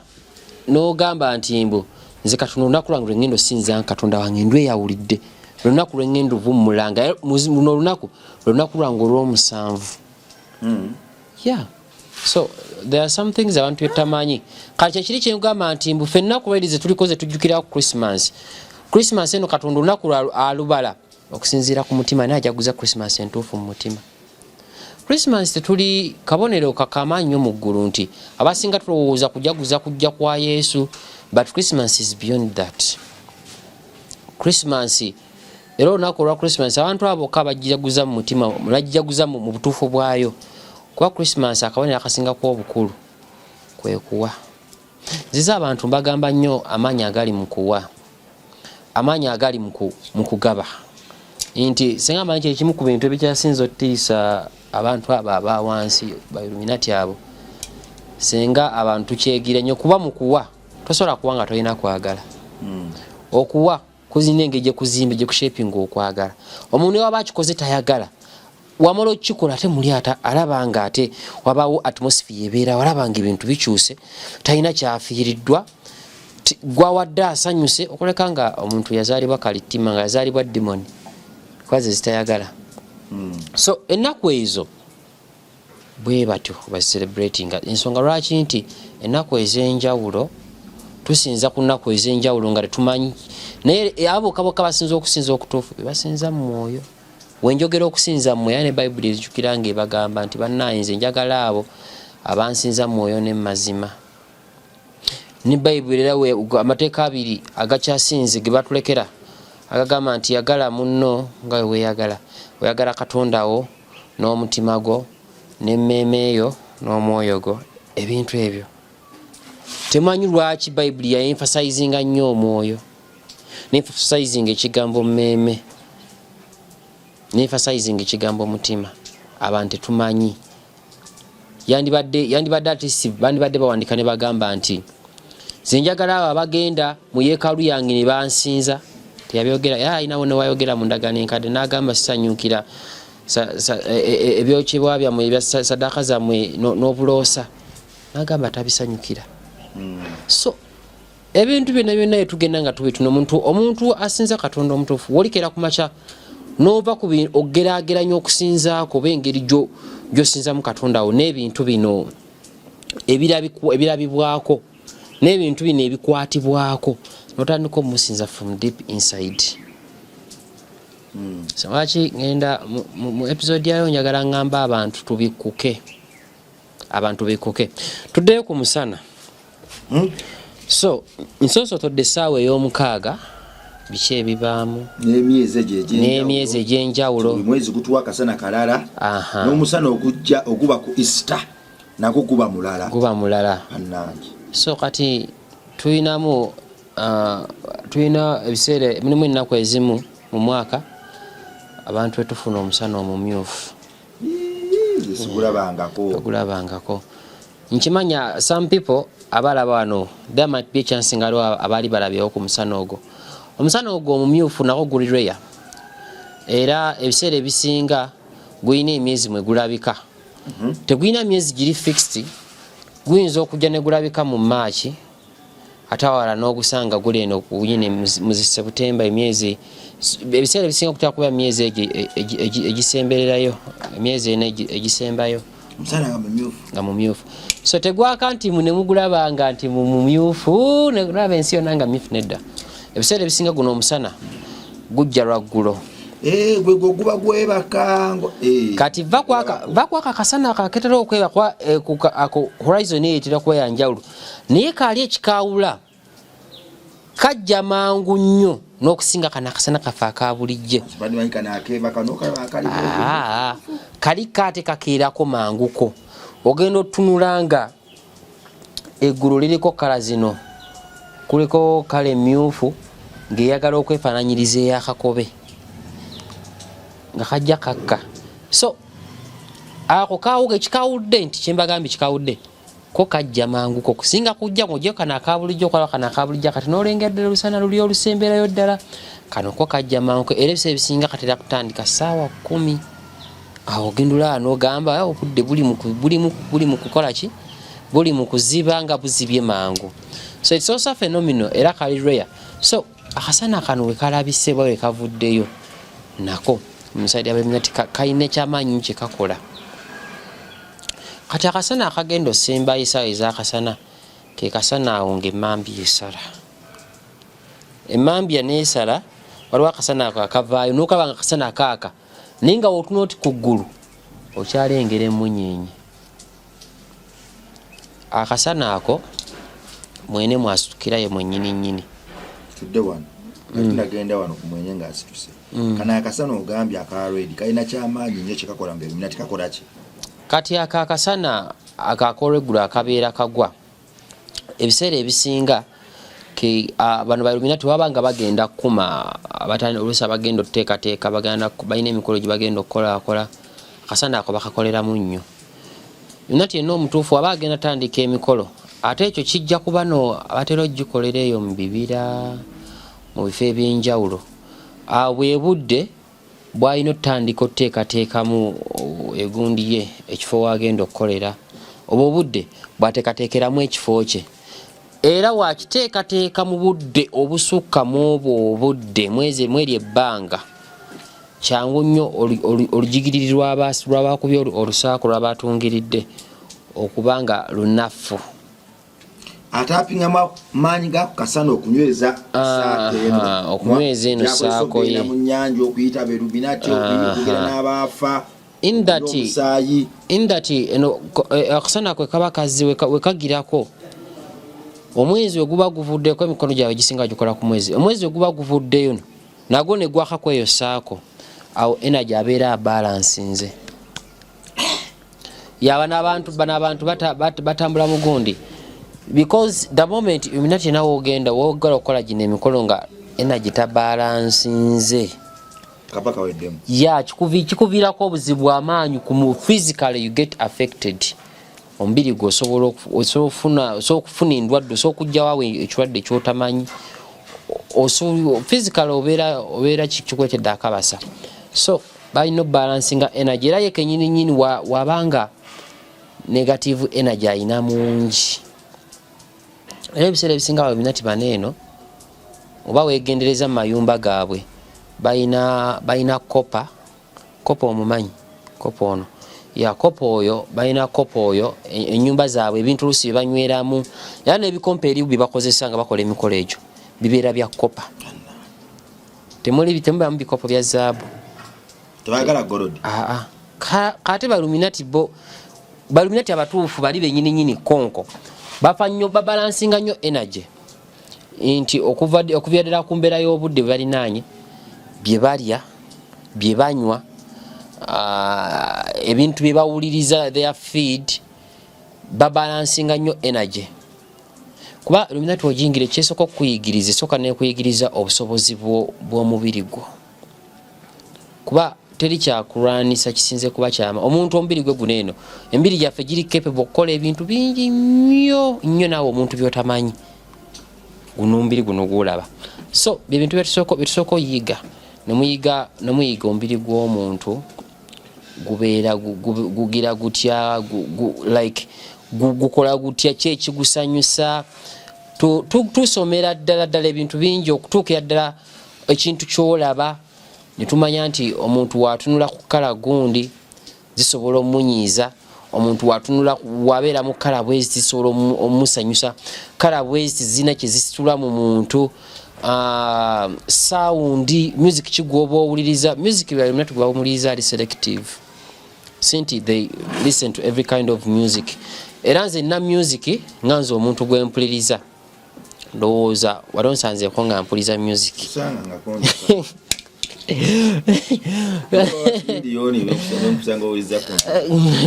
[SPEAKER 1] n'ogamba nti mbu nze katono olunaku lwange lwe ŋŋenda osinza Katonda wange ndweyawulidde, lunaku lwe ŋŋenda ovummula nga luno olunaku lwe lunaku lwange olw'omusanvu. Yeah. So there are some things abantu betamanyi. Kati kyekiri kyengamba nti mbu ffenna ku lweri ze tuliko ze tujjukira ku Christmas. Christmas eno Katonda olunaku alubala okusinziira ku mutima, naye ajaguza Christmas entuufu mu mutima. Christmas tetuli kabonero kakamaanyi nnyo mu ggulu nti abasinga tulowooza kujaguza kujja kwa Yesu, but Christmas is beyond that. Christmas era olunaku olwa Christmas abantu abo bokka abajaguza mu mutima, bajaguza mu butuufu bwayo. Kuba Christmas akabonero akasingako obukulu kwe kuwa. Nziza abantu mbagamba nnyo amaanyi agali mu kuwa, amaanyi agali mu kugaba. Nti singa amanyi kye kimu ku bintu ebikyasinze otiisa abantu abo aba wansi ba Illuminati abo, singa abantu tukyegira nnyo kuba mu kuwa tosobola kuwa nga tolina kwagala. Okuwa kuzina engeri gye kuzimba, gye kushapinga okwagala. Omuntu waba akikoze tayagala, wamala okukikola ate muli ate alaba nga ate wabaawo atmosphere ebeera, alaba nga ebintu bikyuse, talina kyafiiriddwa, gwawadde asanyuse, okuleka nga omuntu yazaalibwa kalittima, nga yazaalibwa demon kwaze zitayagala. So ennaku ezo bwe batyo bazicelebratinga. Ensonga lwaki nti ennaku ez'enjawulo tusinza ku nnaku ez'enjawulo nga tetumanyi, naye abo bokka bokka basinza okusinza okutuufu be basinza mu mwoyo. Wenjogera okusinza mu mwoyo, ne Bayibuli ezijukira ng'ebagamba nti bannaaye nze njagala abo abansinza mu mwoyo ne mazima. Ne Bayibuli era amateeka abiri agakyasinze ge batulekera agagamba nti yagala munno nga bwe weeyagala, oyagala Katonda wo n'omutima gwo n'emmeeme yo n'omwoyo gwo. Ebintu ebyo temanyi lwaki Bayibuli ya emphasizinga nnyo omwoyo, ne emphasizinga ekigambo mmeeme, ne emphasizinga ekigambo mutima. Abantu tetumanyi. Yandibadde at least bandibadde bawandika ne bagamba nti nze njagala abo abagenda mu yeekaalu yange ne bansinza. Teyabyogera, era alinawo ne wayogera mu ndagaano enkadde n'agamba sisanyukira ebyokyebwa byammwe, ebya saddaaka zammwe n'obuloosa, n'agamba tabisanyukira. So ebintu byonna byonna tugenda nga tubituna. Omuntu asinza Katonda omutuufu, wolikera ku makya n'ova ku ogeraageranya okusinzaako oba engeri gy'osinzamu Katonda wo n'ebintu bino ebirabibwako n'ebintu bino ebikwatibwako, n'otandika omusinza from deep inside. So lwaki ngenda mu episode yayo, njagala ngamba abantu tubikkuke, abantu bikkuke, tuddeyo ku musana. So nsonsotodde essaawa ey'omukaaga, biki ebibaamu?
[SPEAKER 2] N'emyezi egyo
[SPEAKER 1] n'emyezi egy'enjawulo.
[SPEAKER 2] Buli mwezi gutuwa akasana kalala. N'omusana ogujja oguba ku Easter nagwo guba mulala.
[SPEAKER 1] Guba mulala.
[SPEAKER 2] Bannange.
[SPEAKER 1] So kati tulinamu tulina ebiseera, mulimu ennaku ezimu mu mwaka abantu wetufuna omusana omumyufu.
[SPEAKER 2] Nze sigulabangako.
[SPEAKER 1] Ogulabangako. Nkimanya some people abalaba wano, there might be a chance nga waliwo abaali balabyewo ku musana ogwo. Omusana ogwo omumyufu nagwo guli rare, era ebiseera ebisinga gulina emyezi mwe gulabika. Tegulina myezi giri fixed. Guyinza okujja ne gulabika mu Maaki, ate awala n'ogusanga guli eno nyine mu Sebutemba. Emyezi ebiseera ebisinga kutera kuba myezi egyo egisembererayo, emyezi ena egisembayo.
[SPEAKER 2] Omusana nga mumyufu.
[SPEAKER 1] Nga mumyufu. So tegwaka nti ne mugulabanga nti mumyufu, nelaba ensi yonna nga myufu. Nedda, ebiseera ebisinga guno omusana gujja lwaggulo.
[SPEAKER 2] Eh, gwe gwe guba gwebaka
[SPEAKER 1] Kati va kwaka akasana akaketera okweba kwa ako horizon eyo etera kuba yanjawulo, naye kaali ekikawula kajja mangu nnyo n'okusinga kano akasana kaffe aka bulijjo.
[SPEAKER 2] Bandi kano akebaka nokalaba akali.
[SPEAKER 1] Ah, kali kaate kakeerako manguko. Ogenda otunula nga eggulu liriko kala zino, kuliko kala emyufu ng'eyagala okwefaananyiriza eyakakobe nga kajja kakka. So ako kawuga ekikawudde nti kyembagambye kikawudde ko kajja manguko kusinga kujja ng'ojja kano aka bulijjo, okwalaba kano aka bulijjo kati n'olengera ddala olusana luli olusemberayo ddala. Kano ko kajja manguko, era ebiseera ebisinga katera kutandika ssaawa 10. Awo ogenda olaba n'ogamba, "Ah, obudde buli mu kukola ki, buli mu kuziba nga buzibye mangu." So it's also phenomenal, era kali rare. So akasana kano we kalabise bwe kavuddeyo nako omusajja ab'eminati kalina ekyamaanyi kye kakola. Kati akasana akagenda osembayo esaawa ez'akasana ke kasana awo ng'emmambya esala, emmambya neesala. Waliwo akasana ako akavaayo nokaba nga akasana kaaka, naye nga wotuna oti ku ggulu okyalengera emunyeenye. Akasana ako mwene mwasitukirayo mwennyini nnyini.
[SPEAKER 2] Tudde wano nga tunagenda wano ku mwenye ng'asituse. Kano akasana ogambye aka red kalina kyamaanyi nnyo kyekakola mu Illuminati, kakola ki?
[SPEAKER 1] Kati ako akasana akakolweggulu akabeera kagwa ebiseera ebisinga ke bano ba Illuminati baba nga bagenda kukuma oluusi abagenda okuteekateeka, bagenda balina emikolo gye bagenda okukolakola, akasana ako bakakoleramu nnyo. Illuminati yenna omutuufu aba agenda tandika emikolo, ate ekyo kijja kuba no abatera ogikolera eyo mu bibira, mu bifo ebyenjawulo. Awo bwe budde bwalina otutandika otuteekateekamu egundi ye, ekifo wagenda okukolera. Obwo obudde bwateekateekeramu ekifo kye, era wakiteekateeka mu budde obusukka mu obwo obudde mwezi mweri ebbanga. Kyangu nnyo olujigiriri lwabakubye olusaako lwabatungiridde okuba nga lunafu.
[SPEAKER 2] Atapingamu maanyi ga kasana okunyweza saako eno.
[SPEAKER 1] Okunyweza eno
[SPEAKER 2] Gyakozesa
[SPEAKER 1] saako ye.
[SPEAKER 2] okugenda mu nnyanja okuyita Belluminati, okugenda n'abaafa,
[SPEAKER 1] In that
[SPEAKER 2] omusaayi.
[SPEAKER 1] In that eno akasana kwe kaba kazzi wekagirako omwezi we guba guvuddeko, emikono gyabwe gisinga gikola ku mwezi. Omwezi we guba guvuddeyo no nagwo ne gwaka kweyo saako, awo energy abeera abalansinze. Yaba n'abantu bano abantu batambula mu gundi, because the moment Illuminati nawe ogenda wogala okukola gino emikolo nga energy tabalansinze,
[SPEAKER 2] kaba kaweddemu.
[SPEAKER 1] Ya kikuviirako obuzibu amaanyi ku physically you get affected. Omubiri gwe osobola okufuna endwadde, osobola okugjawo awo ekirwadde kyotamanyi. Physical obeera kikuletedde akabasa. So balina obalansinga energy, era ye kenyini nyini wabanga negative energy ayina mungi. Era ebiseera ebisinga Abaluminati bano eno oba wegendereza mu mayumba gaabwe, balina copper. Copper omumanyi? Copper ono ya copper oyo, balina copper oyo ennyumba zaabwe, ebintu oluusi bye banyweramu, era n'ebikompe eri bye bakozesa nga bakola emikolo egyo bibeera bya copper. Temuli temubamu bikopo bya zaabu.
[SPEAKER 2] Tebagala gold.
[SPEAKER 1] Aa. Kate baluminati bo baluminati abatuufu bali benyini nyini konko. Bafa nnyo babalansinga nnyo energy. Nti okuva okuvira ddala ku mbeera y'obudde bwe balinaanye bye balya bye banywa ebintu bye bawuliriza their feed babalansinga nnyo energy kuba luminati ojingira ekyesooka okukuyigiriza esooka nekuyigiriza obusobozi bw'omubiri gwo kuba teri kyakulwanisa kisinze kuba kyama omuntu omubiri gwe guno eno emibiri gyaffe giri capable okukola ebintu bingi nnyo nnyo naawe omuntu byotamanyi guno omubiri guno gwolaba so byebintu byetusooka oyiga nemuyiga nemuyiga omubiri gw'omuntu gubeera gugira gutya like gukola gutya ki ekigusanyusa tusomera ddala ddala ebintu bingi okutuukira ddala ekintu kyolaba netumanya nti omuntu watunula ku kala gundi zisobola omunyiiza omuntu watunula wabeera mu kala bwezi zisobola omusanyusa kala bwezi zirina kyezisitula mu muntu sound music kigwoba owuliriza music byalina tugwawuliriza ali selective sinti they listen to every kind of music era nze nina music nga nze omuntu gwempuliriza ndowooza wali onsanzeeko nga mpuliza music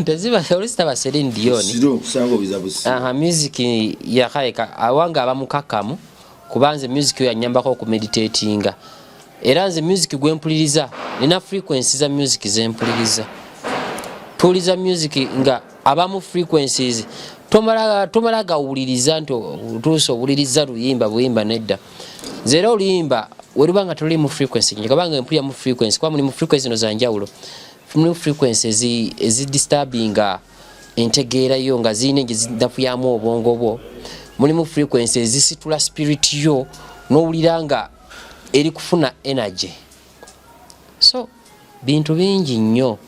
[SPEAKER 1] teziba olusi taba Celine Dion music yakaleka awanga aba mukakamu kuba nze music yo yanyambako okumeditatinga era nze music gwempuliriza nina frequency za music zempuliriza tuwuliza music nga abamu frequencies tomala tomala gawuliriza nti otuuse owuliriza luyimba buyimba nedda nze era oluyimba weruba nga toli mu frequency kubanga empulira mu frequency kuba muli mu frequency no zanjawulo mulimu frequency ezidisturbinga entegeera yo nga zirina gye zinafuyamu obwongo bwo mulimu frequency ezisitula spirit yo n'owulira nga eri kufuna energy so bintu bingi nnyo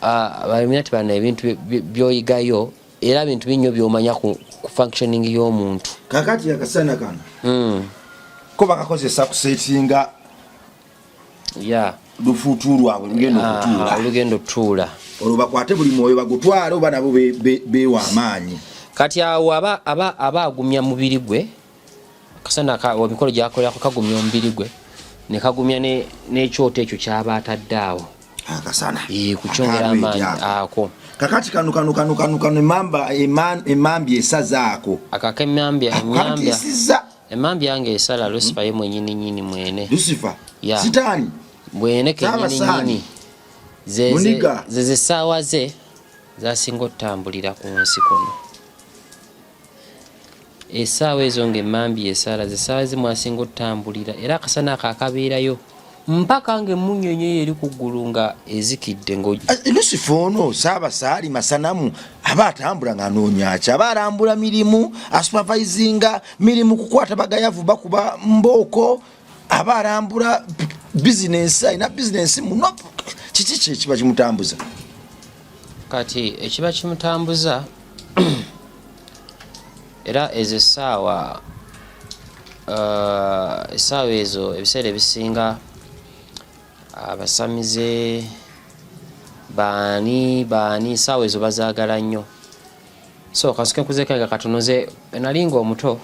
[SPEAKER 1] abaluminati bano ebintu byoyigayo era bintu bingi nnyo byomanya ku functioning y'omuntu
[SPEAKER 2] kakati akasana kano ko bakakozesa kusetinga lufuutu lwabwe lugenda okutuula
[SPEAKER 1] olugenda otutuula
[SPEAKER 2] olwo bakwate buli mwoyo bagutwale oba nabo beewa amaanyi
[SPEAKER 1] kati awo aba aba aba agumya mubiri gwe akasana emikolo gyakolerako kagumya omubiri gwe ne kagumya n'ekyoto ekyo kyaba atadde awo
[SPEAKER 2] akasana
[SPEAKER 1] kukyongera amaanyi ako
[SPEAKER 2] kakati kano kano kano kano kano emamba emambi esaza ako
[SPEAKER 1] akaka emambya emambya
[SPEAKER 2] akantisiza
[SPEAKER 1] emambya yange esala Lucifer ye mwenyini nyini mwene
[SPEAKER 2] Lucifer
[SPEAKER 1] Yeah.
[SPEAKER 2] Sitaani
[SPEAKER 1] mwene kenyini
[SPEAKER 2] Saabasaani.
[SPEAKER 1] nyini
[SPEAKER 2] Muniga.
[SPEAKER 1] ze zessaawa ze zasinga otutambulira ku nsi kuno essaawa ezo ng'emmambi esala zessaawa zimu asinga otutambulira era akasana ako akabeerayo mpaka ng'emmunyonyo eyo eri ku ggulu nga ezikidde nga
[SPEAKER 2] Lucifer ono Saabasaali masanamu aba atambula ng'anoonya ki aba alambula mirimu asupervisinga mirimu kukwata bagayavu bakuba mbooko aba alambula bizinensi alina bizinensi muno kiki kye kiba kimutambuza
[SPEAKER 1] kati ekiba kimutambuza era ezo essaawa essaawa ezo ebiseera ebisinga abasamize baani baani essaawa ezo bazaagala nnyo so kansuke nkuzeekanga katono nze nali nga omuto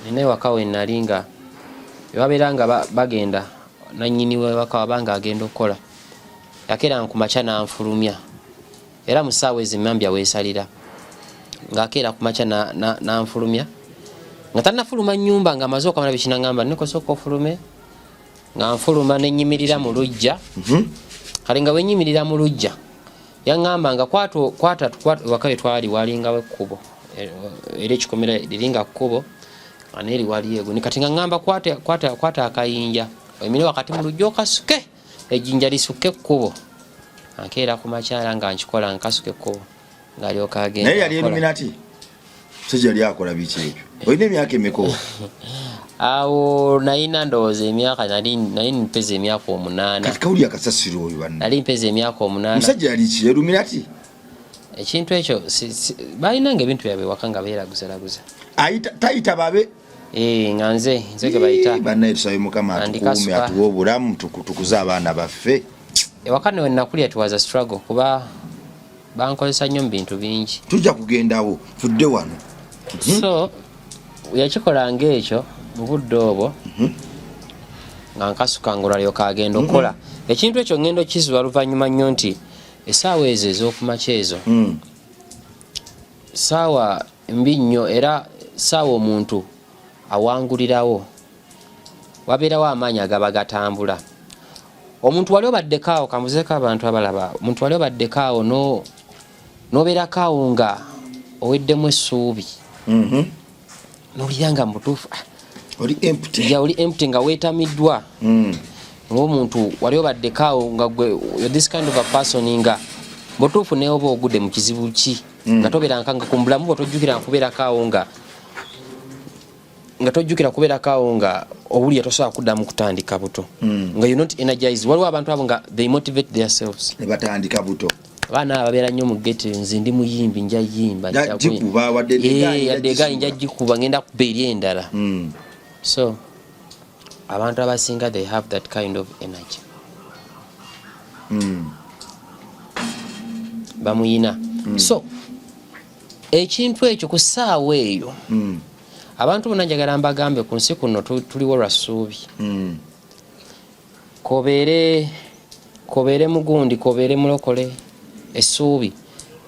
[SPEAKER 1] nina ewaka we nali nga webabeera nga bagenda nannyini wewaka wabanga agenda okukola yakeeranga ku makya n'anfulumya era mu ssaawa ezo emmambya weesalira ng'akeera ku makya n'anfulumya nga tannafuluma nnyumba ng'amaze okamala byekinagamba nikosooka ofulume nga nfuluma ne nnyimirira mu luggya kale nga bwe nnyimirira mu luggya yaŋŋamba nga kwata waka we twali walingawo ekkubo era ekikomera liringa kkubo aneeri wali ego kati nga ŋŋamba kwata akayinja oyimire wakati mu luggya okasuke ejjinja lisukke ekkubo ankeera ku makyala nga nkikola nkasuka ekkubo ng'alyoka agenda
[SPEAKER 2] naye yali
[SPEAKER 1] akola.
[SPEAKER 2] Illuminati musajja yali akola biki ebyo olina emyaka emeka
[SPEAKER 1] awo nalina ndowooza emyaka nali mpeza emyaka 8
[SPEAKER 2] kati kawuli akasasiro oyo banna
[SPEAKER 1] nali mpeza emyaka 8
[SPEAKER 2] musajja yali ki Illuminati
[SPEAKER 1] ekintu ekyo balinanga ebintu byabwe waka nga beeraguzalaguza
[SPEAKER 2] tayita babe
[SPEAKER 1] Eh, nga nze nze ge bayita.
[SPEAKER 2] Bannaye, tusabe Mukama atukuume, atuwe obulamu, tukuze abaana baffe.
[SPEAKER 1] Ewaka newe nakulya, it was a struggle kuba bankozesa nnyo mu bintu bingi.
[SPEAKER 2] Tujja kugendawo, tudde wano.
[SPEAKER 1] So yakikola ngaekyo mu budde obwo nga nkasuka nga olwalyoka agenda okukola ekintu ekyo. Ngenda okizibwa luvannyuma nnyo nti essaawa ezo ez'okumakya ezo saawa mbi nnyo, era saawa omuntu awangulirawo, wabeerawo amaanyi agaba gatambula. Omuntu wali obaddeko awo, kambuzeeko abantu abalaba, omuntu wali obaddeko awo nobeerako awo nga oweddemu essuubi, nowulira nga mubutuufu, ah,
[SPEAKER 2] oli empty.
[SPEAKER 1] Ya, oli empty nga weetamiddwa. Ngaomuntu wali obaddeko awo nga gwe you're this kind of a person nga butuufu naye oba ogudde mu kizibu ki, nga tobeeranka nga ku bulamu bwo tojjukira kubeerako awo nga tojjukira kubeerako awo nga owulira tosobola kuddamu kutandika buto, nga you not energized. Waliwo abantu abo nga they motivate themselves
[SPEAKER 2] ne batandika buto.
[SPEAKER 1] Abaana abo babeera nnyo mu ghetto, nze ndi muyimbi, nja yimba.
[SPEAKER 2] Nja gikuba, wadde
[SPEAKER 1] Eh,
[SPEAKER 2] nja
[SPEAKER 1] yadde egaanyi nja
[SPEAKER 2] gisuula.
[SPEAKER 1] gikuba, ngenda kuba eri endala. So abantu abasinga they have that kind of energy. Bamuyina. So ekintu ekyo ku ssaawa eyo, abantu bonna njagala mbagambe, ku nsi kuno tuliwo lwa ssuubi. Kobeere mugundi, kobeere mulokole, essuubi,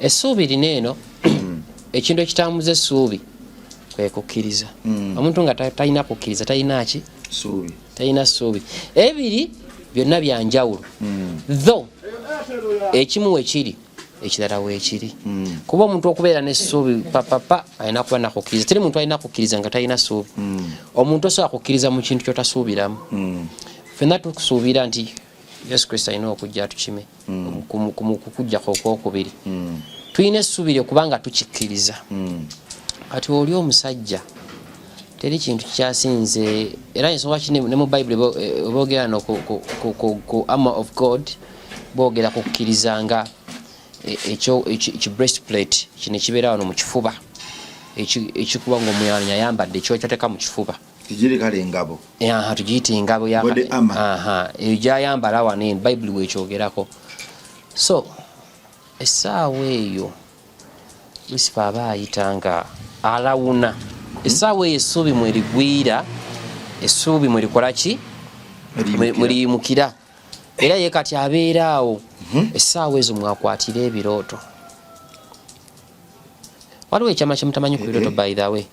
[SPEAKER 1] essuubi lino eno, ekintu ekitambuza essuubi kwe kukkiriza. Omuntu nga talina kukkiriza, talina ki?
[SPEAKER 2] Suubi.
[SPEAKER 1] Talina ssuubi. Ebiri byonna byanjawulo, though ekimu wekiri, ekirala weekiri. Kuba omuntu okubeera n'essuubi papapa alina kuba nakukkiriza. Teri muntu alina kukkiriza nga talina ssuubi. Omuntu osobola kukkiriza mu kintu kyotasuubiramu. Ffenna tukusuubira nti Yesu Kristo alina okujja atukime ku kujjako okwokubiri. Tulina essuubi lyo kubanga tukikkiriza. Kati oli omusajja teri kintu kikyasinze, era ensonga ki ne mu Bayibuli boogera no ku armor of God, boogera kukkiriza nga ekyo ki breastplate kino ekibeera wano mu kifuba, ekikuba nga omuyanya ayambadde ekyo kyateeka mu kifuba.
[SPEAKER 2] Kigiri kale engabo.
[SPEAKER 1] Aha, tugiyite engabo ya
[SPEAKER 2] Body armor.
[SPEAKER 1] Aha, eyo gyayambala wano eno, Bayibuli wekyogerako. So essaawa eyo Lusifa aba ayita nga alawuna. Essaawa eyo essuubi mwerigwira, essuubi mwerikola ki?
[SPEAKER 2] Eriyimukira.
[SPEAKER 1] Mweriyimukira. Era ye kati abeera awo essaawa ezo mwakwatira ebirooto. Waliwo ekyama kyemutamanyi ku birooto. By the way,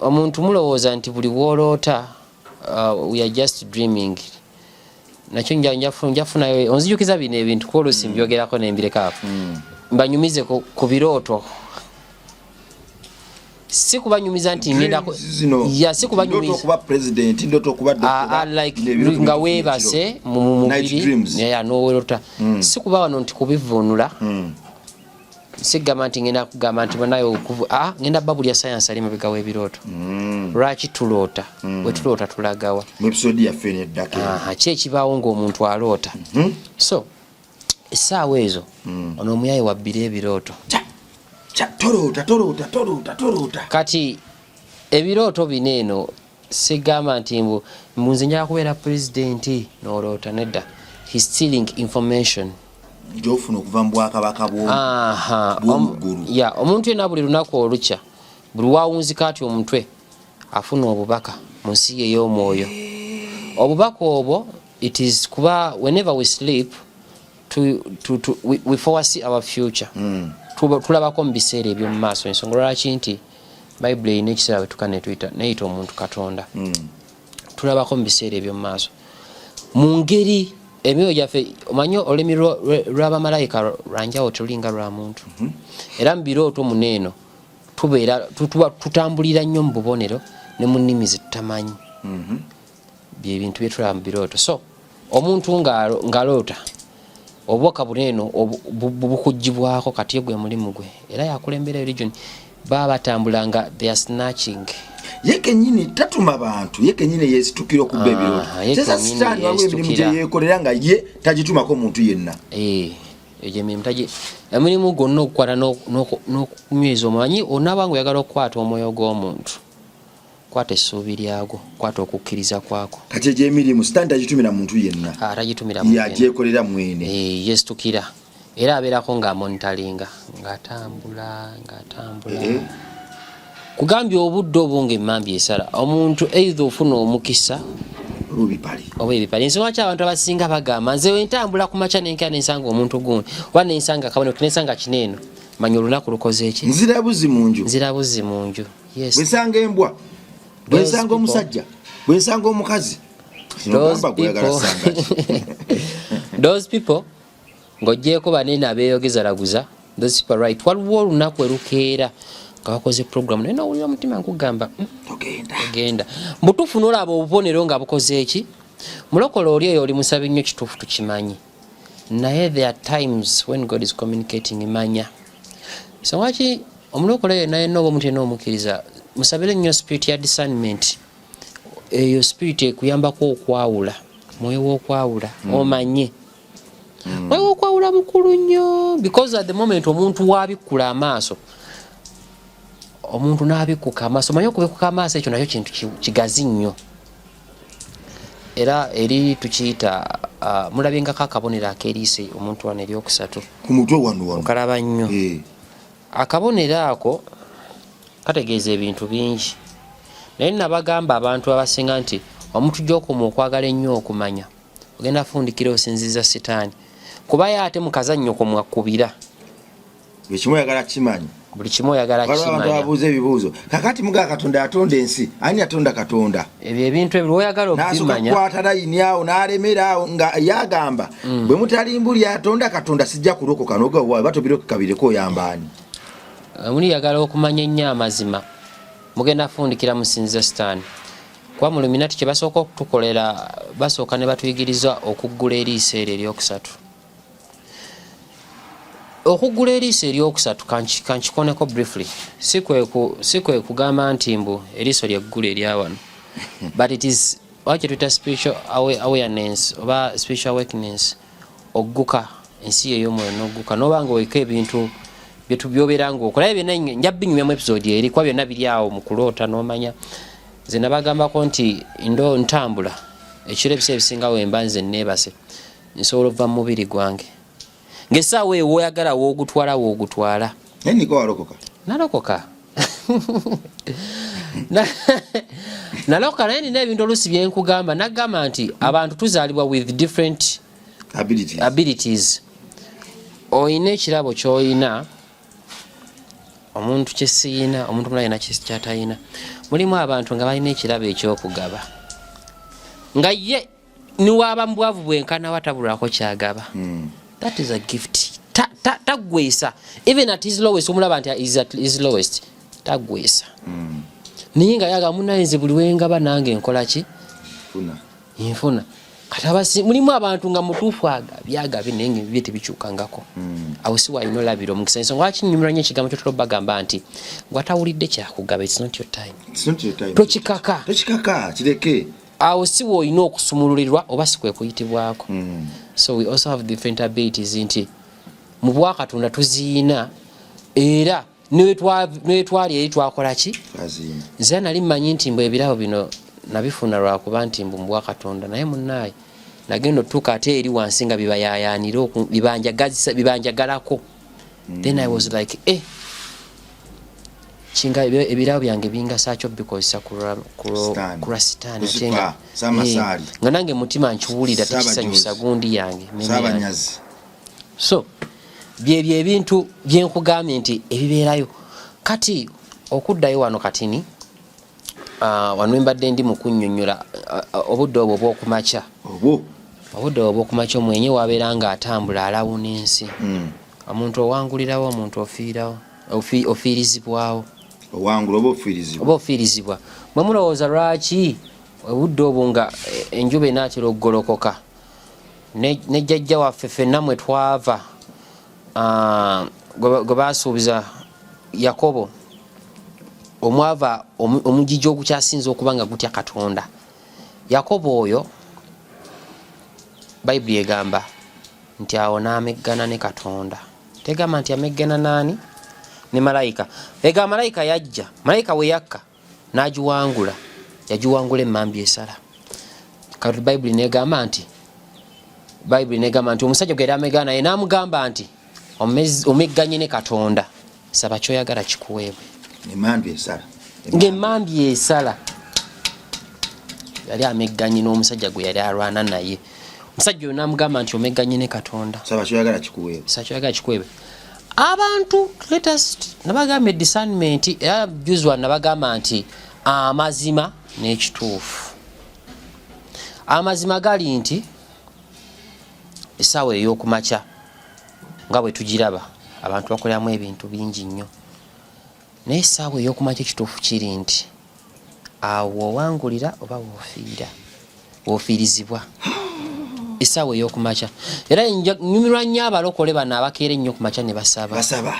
[SPEAKER 1] omuntu mulowooza nti buli woloota, we are just dreaming. Nakyo njafunayo onzijukiza bino ebintu, kuba oluusi mbyogerako nembirekaako. Mbanyumize ku birooto, si kubanyumiza nti ngenda
[SPEAKER 2] Dreams zino.
[SPEAKER 1] Ya, si
[SPEAKER 2] Ndoto
[SPEAKER 1] kubanyumiza
[SPEAKER 2] okuba president, ndoto okuba
[SPEAKER 1] Ah, ah,
[SPEAKER 2] doctor,
[SPEAKER 1] like
[SPEAKER 2] bino ebirooto
[SPEAKER 1] nga
[SPEAKER 2] bitufu
[SPEAKER 1] weebase
[SPEAKER 2] ekiro.
[SPEAKER 1] mu
[SPEAKER 2] Night
[SPEAKER 1] mubiri
[SPEAKER 2] dreams.
[SPEAKER 1] Yeah, n'owerota. Si kuba wano nti kubivuunula. Sigamba nti ngenda kugamba nti banaye ah, ngenda babulya sayansi ali mabega w'ebirooto. Lwaki tuloota? Bwe tuloota tulagawa?
[SPEAKER 2] Mu episode yaffe eno eddako eno.
[SPEAKER 1] Aha, ki ekibaawo ng'omuntu aloota? So essaawa ezo ono omuyaye wabbira ebirooto.
[SPEAKER 2] Kya, toloota, toloota, toloota, toloota.
[SPEAKER 1] Kati ebirooto bino eno, sigamba nti mbu nze njala kubeera pulezidenti n'oloota, nedda. He stealing information
[SPEAKER 2] gyofuna okuva mu bwakabaka
[SPEAKER 1] Aha,
[SPEAKER 2] bw'omuggulu.
[SPEAKER 1] Ya, omuntu yenna buli lunaku olukya, buli wawunzika ati omutwe, afuna obubaka mu nsi ye ey'omwoyo. Obubaka obwo, it is kuba whenever we sleep we foresee our future. Tulabako mu biseera eby'omu maaso. Ensonga lwaki nti Bayibuli erina ekiseera bwetuka netuyita neyita omuntu Katonda. Tulabako mu biseera eby'omu maaso mu ngeri emyoyo gyaffe. Omanyi olulimi lw'abamalayika lwanjawulo, terulinga lwa muntu. Era mu birooto muno eno tubeera tutambulira nnyo mu bubonero ne mu nnimi zetutamanyi. Byebintu byetulaba mu birooto. So omuntu ng'aloota, obubaka buno eno bukugibwako. Kati gwe mulimu gwe era yakulembera religion, baba batambula nga they are snatching.
[SPEAKER 2] Ye kenyini tatuma bantu, ye kenyini yesitukira okubba ebirooto.
[SPEAKER 1] Ah, ye
[SPEAKER 2] Sasa
[SPEAKER 1] kenyini
[SPEAKER 2] sitaani waliwo emirimu
[SPEAKER 1] yeesitukira.
[SPEAKER 2] gye yeekolera nga ye tagitumako muntu yenna.
[SPEAKER 1] Eh, egyo emirimu emirimu gwonna okukwata n'okunyweza omanyi onaaba nga oyagala okukwata omwoyo gw'omuntu. Kwata essuubi lyagwo, kwata okukkiriza kwako.
[SPEAKER 2] Kati egyo emirimu sitaani tagitumira muntu yenna.
[SPEAKER 1] Ah, tagitumira muntu yenna.
[SPEAKER 2] Yagyekolera mwene.
[SPEAKER 1] Eh, yesitukira era abeerako ng'amonitalinga, ng'atambula, ng'atambula. Kugambye obudde obwo ng'emmambya esala omuntu, either ofuna omukisa
[SPEAKER 2] oba ebipale.
[SPEAKER 1] Oba ebipale. Ensonga lwaki abantu abasinga bagamba, nze wentambula ku makya nenkya nensanga omuntu gundi, oba nensanga akabonero, nensanga kino eno, manya olunaku lukoze eki?
[SPEAKER 2] Nzira buzi mu nju.
[SPEAKER 1] Nzira buzi mu nju, yes.
[SPEAKER 2] Bwensanga embwa, bwensanga omusajja, bwensanga omukazi.
[SPEAKER 1] Those people, ng'ogyeko banene abeeyogeza laguza, those people, right, waliwo olunaku erukeera nga bakoze program, naye nowulira omutima nkugamba,
[SPEAKER 2] Togenda.
[SPEAKER 1] Ogenda mutuufu nolaba obubonero nga bukoze eki. Mulokola oli eyo, oli musabi nnyo, kituufu, tukimanyi, naye there are times when God is communicating. Manya so waki omulokole yenna yenna oba omuntu yenna omukkiriza, musabire nnyo spirit ya discernment. Eyo spirit ekuyambako okwawula, mwoyo w'okwawula. Omanye mwoyo w'okwawula mukulu nnyo, because at the moment omuntu wabikkula amaaso, omuntu n'abikkuka amaaso, omanye okubikkuka amaaso ekyo nakyo kintu kigazi nnyo. Era eri tukiyita, mulabyengako akabonero ak'eriiso omuntu wano eryokusatu.
[SPEAKER 2] Ku mutwe wano wano.
[SPEAKER 1] Okalaba nnyo. Akabonero ako kategeeza ebintu bingi, naye nabagamba abantu abasinga nti omuntu gyokoma okwagala ennyo okumanya, ogenda fundikira osinziza sitaani, kuba ye ate mukazannyo komwakubira.
[SPEAKER 2] Buli kimu oyagala kimanyi.
[SPEAKER 1] Buli kimu oyagala
[SPEAKER 2] Waliwo abantu
[SPEAKER 1] kimanya.
[SPEAKER 2] ababuuza ebibuuzo, kakati mugaa Katonda yatonda ensi, ani yatonda Katonda?
[SPEAKER 1] Ebyo ebintu ebyo oyagala
[SPEAKER 2] N'asooka
[SPEAKER 1] okubimanya.
[SPEAKER 2] kukwata layini awo n'alemera awo, nga yagamba, bwe mutalimbuli yatonda Katonda, sijja kulokoka. Nogawa batobirokoka bireko, oyambaani?
[SPEAKER 1] Muli yagala okumanya ennyo amazima, mugenda fundikira musinziza sitaani, kuba mu Illuminati kye basooka okutukolera, basooka ne batuyigiriza okuggula eriiso eryo eryokusatu. Okuggula eriiso eryokusatu, kankikoneko briefly, si kwe kugamba nti mbu eriiso lyeggula eryawano, but it is oba kyetuyita spiritual awareness oba spiritual awakeness, ogguka ensi ey'omwoyo n'ogguka noba nga oliko ebintu byobeera nga okola byonna. Nja binyumyamu episode eri, kuba byonna biri awo mu kuloota n'omanya. Nze nabagambako nti ndo ntambula ekiro, ebiseera ebisinga wemba nze neebase, nsobola okuva mu mubiri gwange ng'essaawa eyo woyagala woogutwala woogutwala.
[SPEAKER 2] Naye niko walokoka?
[SPEAKER 1] Nalokoka. Nalokoka, naye nina ebintu oluusi byenkugamba. Nagamba nti abantu tuzaalibwa with different
[SPEAKER 2] abilities.
[SPEAKER 1] Abilities. Oyina ekirabo ky'oyina, omuntu kyesiyina, omuntu mulala yina kyatayina. Mulimu abantu nga balina ekirabo ekyokugaba, nga ye niwaba mu bwavu bwenkanawa tabulwako kyagaba. That is a gift. Taggwesa. Even at his lowest, omulaba nti is at his lowest, taggwesa. Naye nga yaga munaye, nze buli wengaba nange nkola ki?
[SPEAKER 2] Funa.
[SPEAKER 1] Nfuna. Kati mulimu abantu nga mutuufu agabye agabye, naye nga ebibye tebikyukangako. Awo si walina olabira omukisa. Ensonga lwaki nyumirwa nnyo ekigambo kyotera obagamba nti gwatawulidde kyakugaba, it's not your time.
[SPEAKER 2] It's not your time.
[SPEAKER 1] Tokikaka.
[SPEAKER 2] Tokikaka, kireke.
[SPEAKER 1] Awo si woolina okusumululirwa oba si kwe kuyitibwako. So we also have different abilities, nti mu bwakatonda tuziina, era newetwali eri twakola ki?
[SPEAKER 2] Twaziina.
[SPEAKER 1] Nze nali mmanyi nti mbu ebirabo bino nabifuna lwakuba nti mbu mubwakatonda, naye munaaye nagenda otuuka ate eri wansi nga bibayayanire bibanjagalako. Then I was like, eh, kinga ebirabo byange bingasakyo bikozesa
[SPEAKER 2] Sitaani.
[SPEAKER 1] ku lwa sitaani, ate
[SPEAKER 2] Lucifer,
[SPEAKER 1] nga
[SPEAKER 2] Samasaali.
[SPEAKER 1] Eh, nga nange mutima nkiwulira tekisanyusa
[SPEAKER 2] Saabajozi.
[SPEAKER 1] gundi yange, meme yange.
[SPEAKER 2] Saabanyazi.
[SPEAKER 1] So byebyo ebintu byenkugambye nti ebibeerayo. Kati okuddayo wano katini, wano mbadde ndi mu kunnyonnyola, obudde obwo obwokumakya.
[SPEAKER 2] Obwo.
[SPEAKER 1] Obudde obwo obwokumakya, omwenye wabeera nga atambula alawuna ensi. Omuntu owangulirawo, omuntu ofiirawo, ofiirizibwawo.
[SPEAKER 2] Owangula oba ofiirizibwa.
[SPEAKER 1] Oba ofiirizibwa. Mwe mulowooza lwaki obudde obwo nga enjuba enaatera okugolokoka, ne jjajja waffe ffenna mwe twava, gwe basuubiza Yakobo, omwava omugigi ogukyasinza okuba nga gutya Katonda, Yakobo oyo, Bayibuli egamba nti awo n'ameggana ne Katonda. Tegamba nti ameggana naani? Ne malayika. Egamba malayika yajja, malayika we yakka. N'agiwangula, yagiwangula emmambya esala. Kati Bayibuli negamba nti, Bayibuli negamba nti omusajja gwe yali amegana naye n'amugamba nti omegganye ne Katonda, saba kyoyagala kikuweebwe.
[SPEAKER 2] Emmambya esala.
[SPEAKER 1] Ng'emmambya esala yali amegganye n'omusajja gwe yali alwana naye. Omusajja oyo n'amugamba nti omegganye ne Katonda,
[SPEAKER 2] saba kyoyagala kikuweebwe.
[SPEAKER 1] Saba kyoyagala kikuweebwe. Abantu, let us, nabagamba discernment, era juzwa nabagamba nti amazima n'ekituufu. Amazima gali nti essaawa ey'okumakya nga bwe tugiraba abantu bakoleramu ebintu bingi nnyo, naye essaawa ey'okumakya ekituufu kiri nti awo owangulira oba woofiira, woofiirizibwa essaawa ey'okumakya. Era nyumirwa nnyo abalokole bano abakeera ennyo ku makya ne basaba.
[SPEAKER 2] Basaba.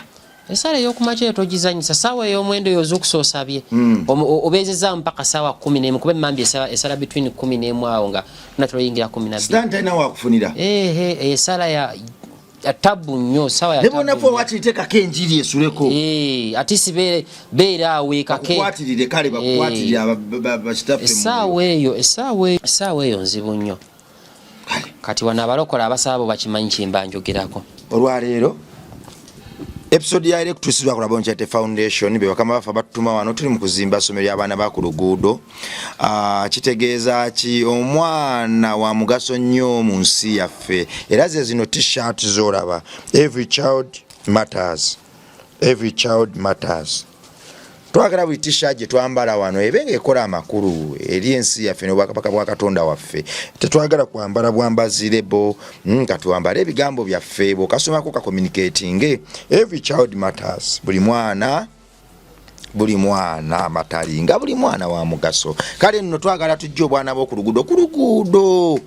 [SPEAKER 1] Essaawa ey'okumakya eyo togizanyisa. Ssaawa ey'omwenda eyo ozuukusa osabye. Obeezezaamu mpaka ssaawa 11, kuba emmambya esala between 11 awo nga tunatera oyingira 12.
[SPEAKER 2] Sitaani talina wakufunira.
[SPEAKER 1] Ehe, esala ya tabu nnyo, ssaawa ya
[SPEAKER 2] Ne
[SPEAKER 1] tabu
[SPEAKER 2] bw'onafu
[SPEAKER 1] nnyo.
[SPEAKER 2] wakiri teekako enjiri esuleko.
[SPEAKER 1] Ate si beera awo ekake.
[SPEAKER 2] Bakukwatirire, kale bakukwatirire bakitaffe mu
[SPEAKER 1] Essaawa eyo, essaawa eyo, essaawa eyo nzibu nnyo.
[SPEAKER 2] Kale.
[SPEAKER 1] Kati wano abalokola abasaba bo bakimanyi kye mba njogerako.
[SPEAKER 2] Olwaleero episode ya Electricity ku Labone Charity Foundation be bakama baffe abatutuma wano, tuli mu kuzimba ssomero ly'abaana ba ku luguudo. Kitegeeza ki? Omwana wa mugaso nnyo mu nsi yaffe, era ze zino t-shirt z'olaba, every child matters, every child matters. Twagala buli t-shirt gye twambala wano ebe ng'ekola amakulu eri ensi yaffe n'obwakabaka bwa Katonda waffe. Tetwagala kwambala bwambazi lebo, nga twambale ebigambo byaffe, bw'okasomako ka communicating. Every child matters, buli mwana, buli mwana matali nga buli mwana wa mugaso. Kale nno twagala tujje obwana bw'oku luguudo, ku luguudo